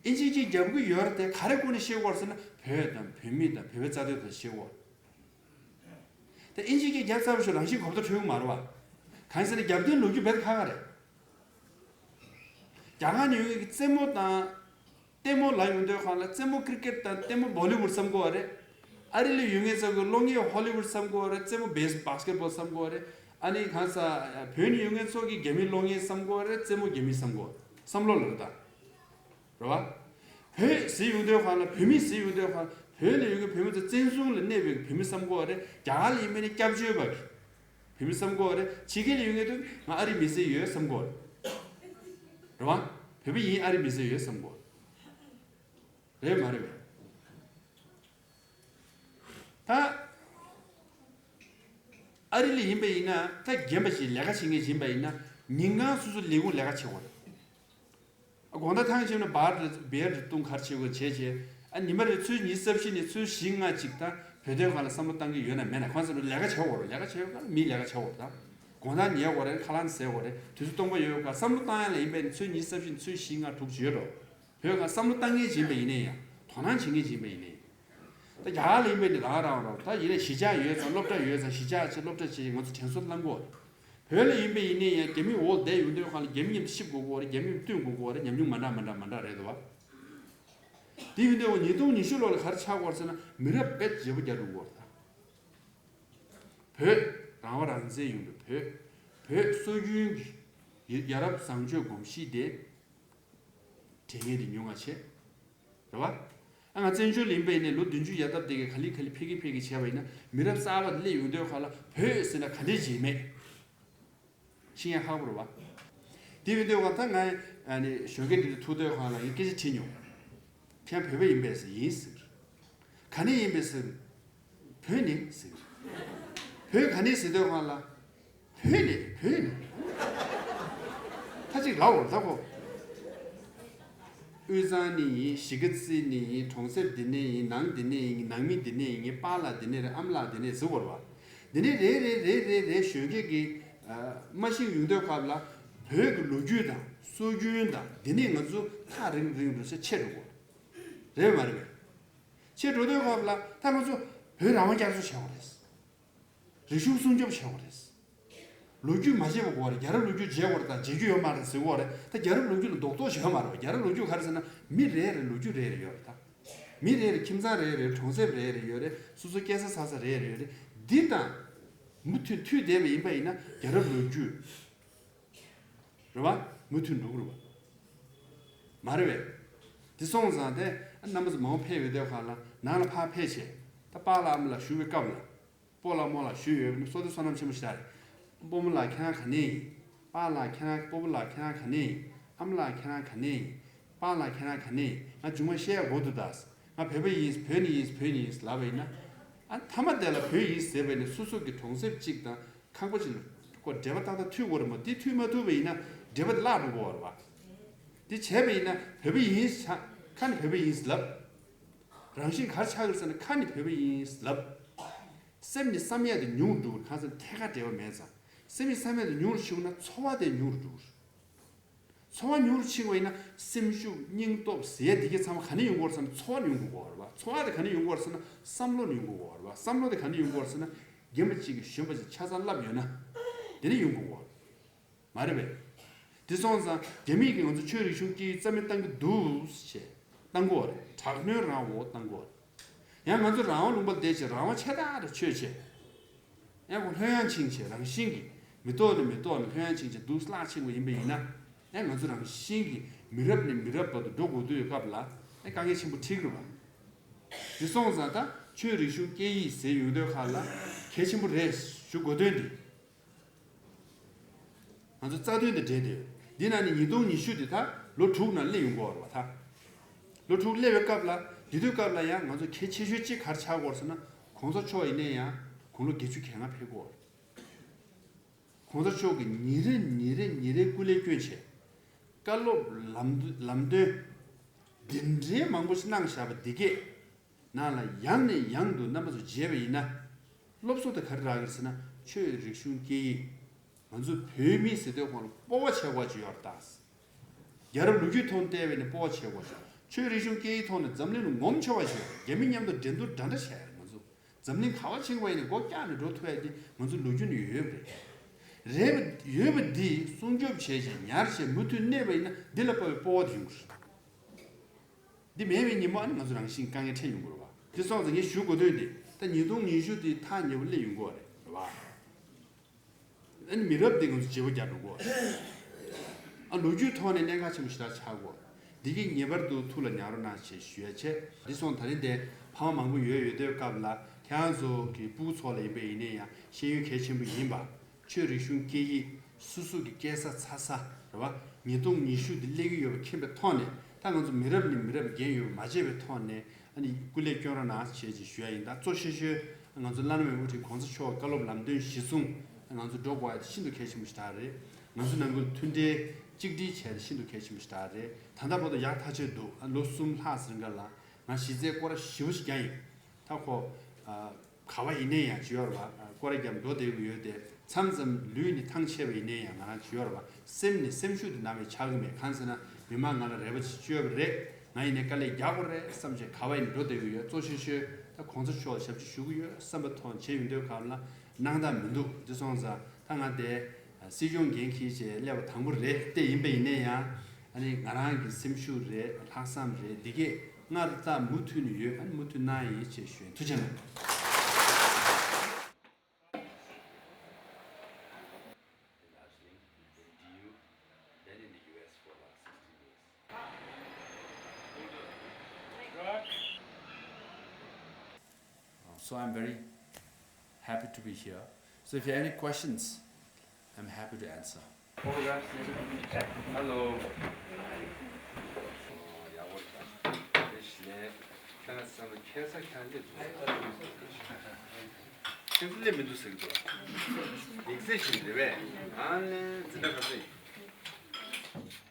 ཨིན་ཇི་སྐད་རྒྱབ་ཀྱི་ཡོད་རེད་དེ་ག་རེ་སྒོ་ནས་ཤེས་དགོས་ཟེར་ན་བོད་དང་བོད་མི་དང་བོད་པའི་རྩ་དོན་དེ་ཤེས་དགོས། དེ་ཨིན་ཇི་སྐད་རྒྱབ་ཚར་བ་ཞིག་རང་བཞིན་གོ་བརྡ་འཕྲོད་ཀྱི་མ་རེད་བ། གང་ཡིན་ཟེར་ན་རྒྱབ་རྟེན་ལོ་རྒྱུས་རྦད་དེ་ཁག་ཁག་རེད། རྒྱ་གར་ནས་ཡོང་མཁན་གྱི་རྩེད་མོ་དང་། ལྟད་མོ་ལ་ཡོང་དུས་ཁ་ལ་རྩེད་མོ་ཀྲི་ཀེཊ་དང་ལྟད་མོ་བོ་ལི་ཝུཌ་བསམ་གྱི་ཡོད་རེད། ཨ་རི་ལ་ཡོད་མཁན་ཚོ་གི་གློག་བརྙན་ཧོ་ལི་ཝུཌ་བསམ་གྱི་ཡོད་རེད། རྩེད་མོ་བེས་བྷ་སི་ཀེཊ་བྷོལ་བསམ་གྱི་ཡོད་རེད། ཨ་ནི་གང་ས་བོད་ནས་ཡོང་མཁན་ཚོ་གི་རྒྱ་མིའི་གློག་བརྙན་བསམ་གྱི་ཡོད་རེད། རྩེད་མོ་རྒྱ་མི་བསམ་གྱི་ཡོད་རེད། བསམ་བློ་ལ་རེད་ད། རེད་བ། བོད་ཟེར་ཡོང་དུས་ཁ་ལ་བོད་མི་ཟེར་ཡོང་དུས་ཁ་ལ་བོད་ལ་ཡོད་མཁན་བོད་མི་ཚོ་བཙན་བཟུང་ལ་གནས་པའི་བོད་མི་བསམ་གྱི་ཡོད་རེད། རྒྱ་གར་ལ་ཡིན་མིན་ནི་སྐྱབས་བཅོལ་བ་གི་བོད་མི་བསམ་གྱི་ཡོད་རེད། ཕྱི་རྒྱལ་ལ་ཡོད་མཁན་དུ་ང་ཨ་རི་མི་ཟེར་ཡོད་བསམ་གྱི་ཡོད་རེད། རེད་བ། བོད་པ་ཡིན་ཨ་རི་མི་ཟེར་ཡོད་བསམ་གྱི་ཡོད་རེད། མ་རེད་པས། ད་ཨ་རི་ལ་ཡིན་པ་ཡིན་ན་ད་རྒན་པ་ཞིག་ལས་ཀ་བྱེད་མཁན་ཞིག་ཡིན་པ་ཡིན་ན་ཉིན་གང་སོ་སོ་ལས་ཁུངས་ལས་ཀ་བྱེད་དགོས་རེད། དགོང་དག་ཐང་ཆད་ན་བར་དུ་བེར་དུ་བཏུང་གར་བྱེད་དགོས་བྱས་བྱས། ཨ་ཉི་མ་རེ་ཚོུད་ཉི་ཤུ་རྩ་བཞི་ནས་ཚོུད་བཞི་ལྔ་ཅིག་ད་བོད་དོན་སྒང་ལ་བསམ་བློ་བཏང་གི་ཡོད་ན་མེད་ན་ཁོང་ཚོ་ལས་ཀ་བྱེད་དགོས་རེད། ལས་ཀ་བྱེད་དགོས་ཀ་མིའི་ལས་ཀ་བྱེད་དགོས་རེད་ད། དགོང་དག་ཉལ་དགོས་རེད། ཁ་ལག་ཟས་དགོས་རེད། དུས་ཚོད་སྟོང་པ་ཡོད་ཀ་བསམ་བློ་བཏང་ཡ་ལ་ཡིན་པས་ནི་ཚོུད་ཉི་ཤུ་རྩ་བཞི་ནས་ཚོུད་བཞི་ལྔ་དྲུག་ཅིག་ཡོད་འགྲོ། བོད་སྒང་བསམ་བློ་བཏང་མཁན་ཅིག་ཡིན་པ་ཡིན་ན་ཡང་དོ་སྣང་བྱེད་མཁན་ཅིག་ཡིན་པ་ཡིན་ན་ཡང་། ད་རྒྱ་གར་ལ་ཡིན་པས་ནི་རང་རང་རོགས་ད་ཡིན་ན་གཞིས་ཆགས་ཡོད་ཙང་སློབ་གྲྭ་ཡོད་ཙང་གཞིས་ཆགས་ཆེ་སློབ་གྲྭ་ཆེ་ང་ཚོ་དྲན་གསོ་བཏང་དགོས། བོད་ལ་ཡིན་པས་ཡིན་ནའི་ཡང་རྒྱ་མི་འོག་བསྡད་ཡོང་དུས་སྒང་ལ་རྒྱ་མི་མཉམ་དུ་ཤི་དགོས་ཀྱི་ཡོད་རེད། རྒྱ་མི་མཉམ་དུ་བསྟུན་དགོས་ཀྱི་ཡོད་རེད། ཉམས་མྱོང་མ་འདྲ་མ་འདྲ་མ་འདྲ་རེད་འདུག་བ། དེ་ཡིན་དུས་ཉིས་སྟོང་ཉི་ཤུ་ལོ་ལ་ག་རེ་ཆགས་ཀྱི་ཡོད་རེད་ཟེར་ན་མི་རབས་རྦད་བརྗེ་པོ་རྒྱག་འགྲོ་གི་ཡོད་རེད་ད། བོད་རང་དབང་རང་བཙན་ཡོང་དུས་བོད་བོད་སྲོལ་རྒྱུན་གྱི་ཡ་རབས་བཟང་སྤྱོད་གོམས་གཤིས་དེ་དྲན་མཁན་དེ་ཉུང་ང་ཆེ། རེད་བ། ཨ་ང་བཙན་བྱོལ་ལ་ཡིན་པ་ཡིན་ནའི་ལོ་བདུན་ཅུ་ཡར་བཏབ་དེ་གའི་ག་ལེ་ག་ལེ་འཕེལ་གི་འཕེལ་གི་བྱས་པ་ཡིན་ན་མི་རབས་གསར་པ་སླེབས་ཡོང་དུས་ཁ་ལ་བོད་ཟེར་ན་ག་འདྲས་བྱེད་མེད། ཤེས་ཡ་ཁག་པོ་རེད་བ། དེ་ཡིན་དུས་ཁ་ད་ང་ཨ་ནི་གཞོན་སྐྱེས་འདི་ཚོ་ཐུག་དུས་ཁ་ལ་ངས་སྐད་ཆ་དྲིས་མྱོང་། ཁྱེད་བོད་པ་ཡིན་པས་ཟེར། ཡིན་ཟེར། ག་ནས་ཡིན་པས་ཟེར། བོད་ནས་ཟེར། བོད་ག་ནས་ཟེར་དུས་ཁ་ལ། བོད་ནས་བོད་ནས། ད་ཅིག་ལབ་འོང་ད་ཁོ། དབུས་གཙང་ནས་ཡིན། གཞིས་ཀ་རྩེ་ནས་ཡིན། གྲོང་གསེབ་འདི་ནས་ཡིན། ནང་འདི་ནས་ཡིན། ནང་མི་འདི་ནས་ཡིན། པཱ་ལགས་འདི་ནས་རེད། ཨ་མ་ལགས་འདི་ནས་ཟེར་བ་རེད་བ། འདི་ནས་རེད་རེད་རེད་རེད་རེད་གཞོན་སྐྱེས་ཀྱི་མ་ཤེས་ཡོང་དུས་སྐབས་ལ་བོད་ཀྱི་ལོ་རྒྱུས་དང་སྲོལ་རྒྱུན་དང་འདི་ནས་ང་ཚོ་ཐག་རིང་རིང་རུ་ཆེ་ཆེ་འགྲོ་གི་རེད་མ་རེད་པས། ཆེ་འགྲོ་དུས་སྐབས་ལ་ད་ང་ཚོ་བོད་རང་དབང་བསྐྱར་གསོ་བྱེད་དགོས་རེད། རིག་གཞུང་སྲུང་སྐྱོབ་བྱེད་དགོས་རེད། ལོ་རྒྱུས་མ་བརྗེད་པ་དགོས་རེད། རྒྱལ་རབས་ལོ་རྒྱུས་བརྗེད་དགོས་རེད་དང་བརྗེད་རྒྱུ་ཡོད་མ་རེད་ཟེར་དགོས་རེད། ད་རྒྱལ་རབས་ལོ་རྒྱུས་ལ་རྡོག་རྡོག་བྱེད་ཡོད་མ་རེད་པ། རྒྱལ་རབས་ལོ་རྒྱུས་ག་རེ་ཟེར་ན་མི་རེ་རེ་ལོ་རྒྱུས་རེ་རེ་ཡོད་རེད་ད། མི་རེ་རེ་ཁྱིམ་ཚང་རེ་རེ་གྲོང་གསེབ་རེ་རེ་ཡོད་རེད། སོ་སོ་སྐྱེས་ས་ས་ས་རེ་རེ་ཡོད་རེད། འདི་དང་མུ་མཐུད་མཐུད་བསྡད་པ་ཡིན་པ་ཡིན་ན་རྒྱལ་རབས་ལོ་རྒྱུས་རེད་བ། མུ་མཐུད་འགྲོ་གི་རེད་བ། མ་རེད་པས། འདི་སོང་ཙང་དེ་རྣམ་པ་ཚོ་མ་འོངས་ཕེབས་ཡོང་དུས་ཁ་ལ་ནང་ལ་ཕར་ཕེབས་བྱས་ད་པཱ་ལགས་ཨ་མ་ལགས་བཞུགས་པའི་སྐབས་ལ། སྤོ་ལགས་རྨོ་ལགས་བཞུགས་ཡོད་ནི་བསོད་བདེ་བསོད་ནམས་ཆེན་པོ་ཞིག་རེད། སྤོ་རྨོ་ལགས་ཁྱེད་རང་ག་ནས་ཡིན། པཱ་ལགས་ཁྱེད་རང་སྤོ་བོ་ལགས་ཁྱེད་རང་ག་ནས་ཡིན། ཨ་མ་ལགས་ཁྱེད་རང་ག་ནས་ཡིན། པཱ་ལགས་ཁྱེད་རང་ག་ནས་ཡིན། ང་རྒྱུས་མངའ་བཤད་ཡག་གོ་འདུག་ད། ང་བོད་པ་ཡིན། བོད་ནས་ཡིན། བོད་ནས་ཡིན་ལབ་པ་ཡིན་ན། ཨ་མཐའ་མ་དེ་ལ་བོད་ཡིན་ཟེར་བ་ཡིན་ན་སོ་སོ་གི་གྲོང་གསེབ་གཅིག་དང་ཁང་པ་གཅིག་ལ་ཁོ་འབྲེལ་བ་ཏག་ཏག་མཐུད་དགོས་རེད་མོ། དེ་མཐུད་མ་ཐུབ་པ་ཡིན་ན་འབྲེལ་བ་བརླག་འགྲོ་གི་ཡོད་རེད་བ། དེ་བྱས་པ་ཡིན་ན་བོད་པ་ཡིན་ཆ་ཁ་ནས་བོད་པ་ཡིན་ལབ། རང་བཞིན་ག་རེ་ཆགས་ཀྱི་རེད་ཟེར་ན་ཁ་ནས་བོད་པ་ཡིན་ལབ། སེམས་ནས་བསམ་ཡས་དེ་ཉུང་རུ་འགྲོ་གི་རེད། གང་ཟེར་ན་ཐད་ཀར་འབྲེལ་བ་མེད་ཙང་། སེམས་ནས་བསམ་ཡས་དེ་ཉུང་རུ་ཕྱིན་ན་ཚོར་བ་དེ་ཉུང་རུ་འགྲོ་གི་རེད། ཚོར་བ་ཉུང་རུ་ཕྱིན་པ་ཡིན་ན་སེམས་ཤུགས་སྙིང་སྟོབས་ཟེར་ཡས་དེ་གས་ཚང་མ་ག་ནས་ཡོང་གི་ཡོད་རེད་ཟེར་ན་ཚོར་བ་ནས་ཡོང་གི་ཡོད་རེད་བ། ཚོར་བ་དེ་ག་ནས་ཡོང་གི་ཡོད་རེད་ཟེར་ན་བསམ་བློ་ནས་ཡོང་གི་ཡོད་རེད་བ། བསམ་བློ་དེ་ག་ནས་ཡོང་གི་ཡོད་རེད་ཟེར་ན་རྒན་པ་གཅིག་གིས་གཞོན་པ་གཅིག་ཆ་ཚང་བསླབས་ཡོད་ན་དེ་ནས་ཡོང་གི་ཡོད་རེད། མ་རེད་པས། དེ་སོང་ཙང་རྒྱ་མིས་ཀྱིས་ང་ཚོ་ཆོས་རིག་གཞུང་སྐད་ཡིག་རྩ་མེད་བཏང་གི་འདུག་ཅེས་བཏང་གི་ཡོད་རེད། དྲག་གནོན་རང་འོག་བཏང་གི་ཡོད་རེད། ཡང་ང་ཚོ་རང་དབང་ལུང་པ་བསྡད་ཅིང་རང་དབང་ཆེ་ཐག་རེ་ཆོད་ཅེས། ཡང་ཁོ་ལྷོད་ཡངས་ཕྱིན་ཆད་རང་བཞིན་གྱིས་མི་ཐོག་ནས་མི་ཐོག་ནས་ལྷོད་ཡངས་ཕྱིན་ཆད་སྡུག་སླ་ཕྱིན་པ་ཡིན་པ་ཡིན་ན། ཡང་ང་ཚོ་རང་བཞིན་གྱིས་མི་རབས་ནས་མི་རབས་བར་དུ་འགྲོ་དགོས་དུས་སྐབས་ལ། དཀའ་ངལ་ཆེན་པོ་འཕྲད་ཀྱི་རེད་པ། དེ་སོང་ཙང་ད་ཆོས་རིག་གཞུང་སྐད་ཡིག་ཟེར་ཡོང་དུས་ཁ་ལ་གལ་ཆེན་པོ་རེད་ཞུ་དགོས་དོན་འདི། ང་ཚོ་རྩ་དོན་དང་འབྲེལ་ཏེ། འདི་ན་ནི་ཉིས་སྟོང་ཉི་ཤུ་འདི་ད་ལོ་དྲུག་ནང་སླེབས་ཡོང་གི་ཡོད་རེད་པ་ད། ལོ་དྲུག་སླེབས་པའི་སྐབས་ལ་འདི་དུས་སྐབས་ལ་ཡང་ང་ཚོ་གལ་ཆེ་ཤོས་གཅིག་ག་རེ་ཆགས་ཀྱི་ཡོད་རེད་ཟེར་ན། གོང་ས་མཆོག་ཡིན་ནའི་ཡང་དགུང་ལོ་བརྒྱད་ཅུ་གྱ་ལྔ་ཕེབས་ཀྱི་ཡོད་རེད། གོང་ས་མཆོག་གིས་ཉིན་རེ་ཉིན་རེ་ཉིན་རེ་སྐུ་ལས་བསྐྱོན་བྱས། བཀའ་སློབ་ལམ་ལམ་སྟོན་འདི་འདྲའི་མང་པོ་ཞིག་གནང་བཞག་པ་འདི་གས་ནང་ལ་ཡང་ནས་ཡང་དུ་རྣམ་པ་ཚོ་མཇལ་བ་ཡིན་ན། སློབ་གསོ་དེ་ག་རེ་རག་གི་རེད་ཟེར་ན། ཆོས་རིག་གཞུང་སྐད་ཡིག་ང་ཚོ་བོད་མི་ཟེར་དུས་ཁོང་ལ་སྤོབས་པ་བྱེད་དགོས་ཀྱི་ཡོད་རེད་ད། རྒྱལ་རབས་ལོ་རྒྱུས་ཐོག་བལྟས་པ་ཡིན་ན་སྤོབས་པ་བྱེད་དགོས་ཀྱི། ཆོས་རིག་གཞུང་སྐད་ཡིག་ཐོག་ནས་འཛམ་གླིང་ལ་ངོམ་ཆོག་པ་ཞིག་ཡོད་རེད། རྒྱ་མི་མཉམ་དུ་འགྲན་བསྡུར་འདྲ་འདྲ་བྱས་ཡོད་རེད་ང་ཚོ། འཛམ་གླིང་ག་བ་ཕྱིན་པ་ཡིན་ན་སྒོ་བཀྱག་ནས་འགྲོ་ཐུབ་ཡ་དེ་ང་ཚོ་ལོ་རྒྱུས་ནས་ཡོད་པ་རེད། རེད་པ་ཡོད་པ་འདི་སྲུང་སྐྱོབ་བྱས་བྱས་ཉར་བྱས་མུ་མཐུད་གནས་པ་ཡིན་ན་འདི་ལ་དཔག་པའི་སྤོབས་པ་དེ་ཡོང་གི་རེད། འདི་མེད་པའི་ཉིན་མོ་ཨ་ནི་ང་ཚོ་རང་བཞིན་དཀའ་ངལ་འཕྲད་ཡོང་གི་རེད་པ། དེ་སོང་ཙང་ངས་ཞུ་དགོས་དོན་འདི་ད་ཉིས་སྟོང་ཉི་ཤུ་འདི་ཐག་ཉེ་པོ་སླེབས་ཡོང་གི་རེད་པ། ཨ་ནི་མི་རབས་འདི་ང་ཚོ་བརྗེ་པོ་རྒྱག་འགྲོ་དགོས། ཨ་ལོ་རྒྱུས་ཐོག་ནས་གནད་འགག་ཆེན་པོ་ཞེ་དྲག་ཆགས་དགོས། འདི་གི་ངེས་པར་དུ་ཐུགས་ལ་ཉར་རོགས་གནང་ཞེས་ཞུ་ཡ་བྱས། འདི་སོང་ད་རིང་འདི་ཕ་མ་མང་པོ་ཡོད་ཡོད་དུས་སྐབས་ལ་ཁྱེད་རང་ཚོ་གི་སྤུ་གུ་ཚོ་ལ་ཡིན་པ་ཡིན་ན་ཡང་ཤེས་ཡོན་གལ་ཆེན་པོ་ཡིན་པ། ཆོས་རིག་གཞུང་སྐད་ཡིག་སོ་སོ་གི་སྐྱེས་ས་འཚར་ས་རེད་པ། ཉིས་སྟོང་ཉི་ཤུ་འདི་སླེབས་ཀྱི་ཡོད་པ་མཁྱེན་པའི་ཐོག་ནས་ད་ང་ཚོ་མི་རབས་ནས་མི་རབས་རྒན་ཡོལ་མ་བྱས་པའི་ཐོག་ནས་ཨ་ནི་སྐུ་ལས་བསྐྱོན་རོགས་གནང་ཞེས་ཅིག་ཞུ་ཡ་ཡིན། ད་གཙོ་ཆེ་ཤོས་ང་ཚོ་བླ་ན་མེད་པའི་དབུ་ཁྲིད་གོང་ས་མཆོག་བཀའ་སློབ་ལམ་སྟོན་གཞི་བཟུང་ང་ཚོ་འགྲོ་དགོས་ཡ་དེ་ཤིན་ཏུ་གལ་ཆེན་པོ་ཞིག་ད་རེད། ང་ཚོ་ནང་ཁུལ་མཐུན་སྒྲིལ་གཅིག་སྒྲིལ་བྱས་ཏེ་ཤིན་ཏུ་གལ་ཆེན་པོ་ཞིག་ད་རེད། ད་ལྟ་བར་དུ་ཡག་ཐག་ཆོད་འདུག་ཨ་ལོ་གསུམ་ལྷག་ཟིན་ག་ལ་ང་གཞི་རྩའི་སྐོར་ར་ཞེ་པོ་ཞིག་རྒྱག་ཡིན། ད་ཁོ་ཨ། ག་བ་ཡིན་ནའི་ཡང་ཅི་ཡོད་རེད་པ། སྐོར་ར་རྒྱབ་འགྲོ་བསྡད་ཀྱི་ཡོད་དེ། མཚམས་མཚམས་ལུས་ནི་ཐང་ཆད་པ་ཡིན་ནའི་ཡང་ང་རང་ཅི་ཡོད་རེད་པ། སེམས་ནི་སེམས་ཤུགས་དེ་ནམ་ཡང་ཆག་གི་མེད། གང་ཟེར་ན་མི་མང་ང་ལ་རེ་བ་ཅིག་བཅོལ་བ་རེད། ང་ཡིན་ནའི་དཀའ་ལས་རྒྱག་དགོས་རེད་བསམ་བྱས་ག་བ་ཡིན་འགྲོ་བསྡད་ཀྱི་ཡོད། གཙོ་ཆེ་ཤོས་ད་གོང་ས་མཆོག་ལ་ཞབས་ཕྱི་ཞུ་གི་ཡོད་བསམ་པ་ཐོག་བྱས་ཡོང་དུས་སྐབས་ལ་སྣང་དག་མི་འདུག་འདི་སོང་ཙང་ད་ང་དེ་སྲིད་སྐྱོང་འགན་འཁྱེར་བྱས་སླེབས་པ་དང་པོ་རེད། དེ་ཡིན་པ་ཡིན་ནའི་ཡང་ཨ་ནི་ང་རང་གི་སེམས་ཤུགས་རེད། ལྷག་བསམ་རེད། འདི་གས་སྔར་ལྟ་མུ་མཐུད་ནས་ཡོད། ཨ་ནི་མུ་མཐུད་གནང་ཡིན་ཅེས་ཞུ་ཡིན། ཐུགས་རྗེ་གནང་། So I'm very happy to be here. So if you have any questions, I'm happy to answer. Hello. ཁྱེད་ཚོ་སླེབས་མི་འདུག་ཁྱེད་ཚོ་སླེབས་མི་འདུག་ཟེར་གྱི་འདུག་ཡིག་ཚད་ཞིག་རེད་པས། ཨ་ནི་འཛིན་གྲྭ་ག་ཚོད་ཡིན།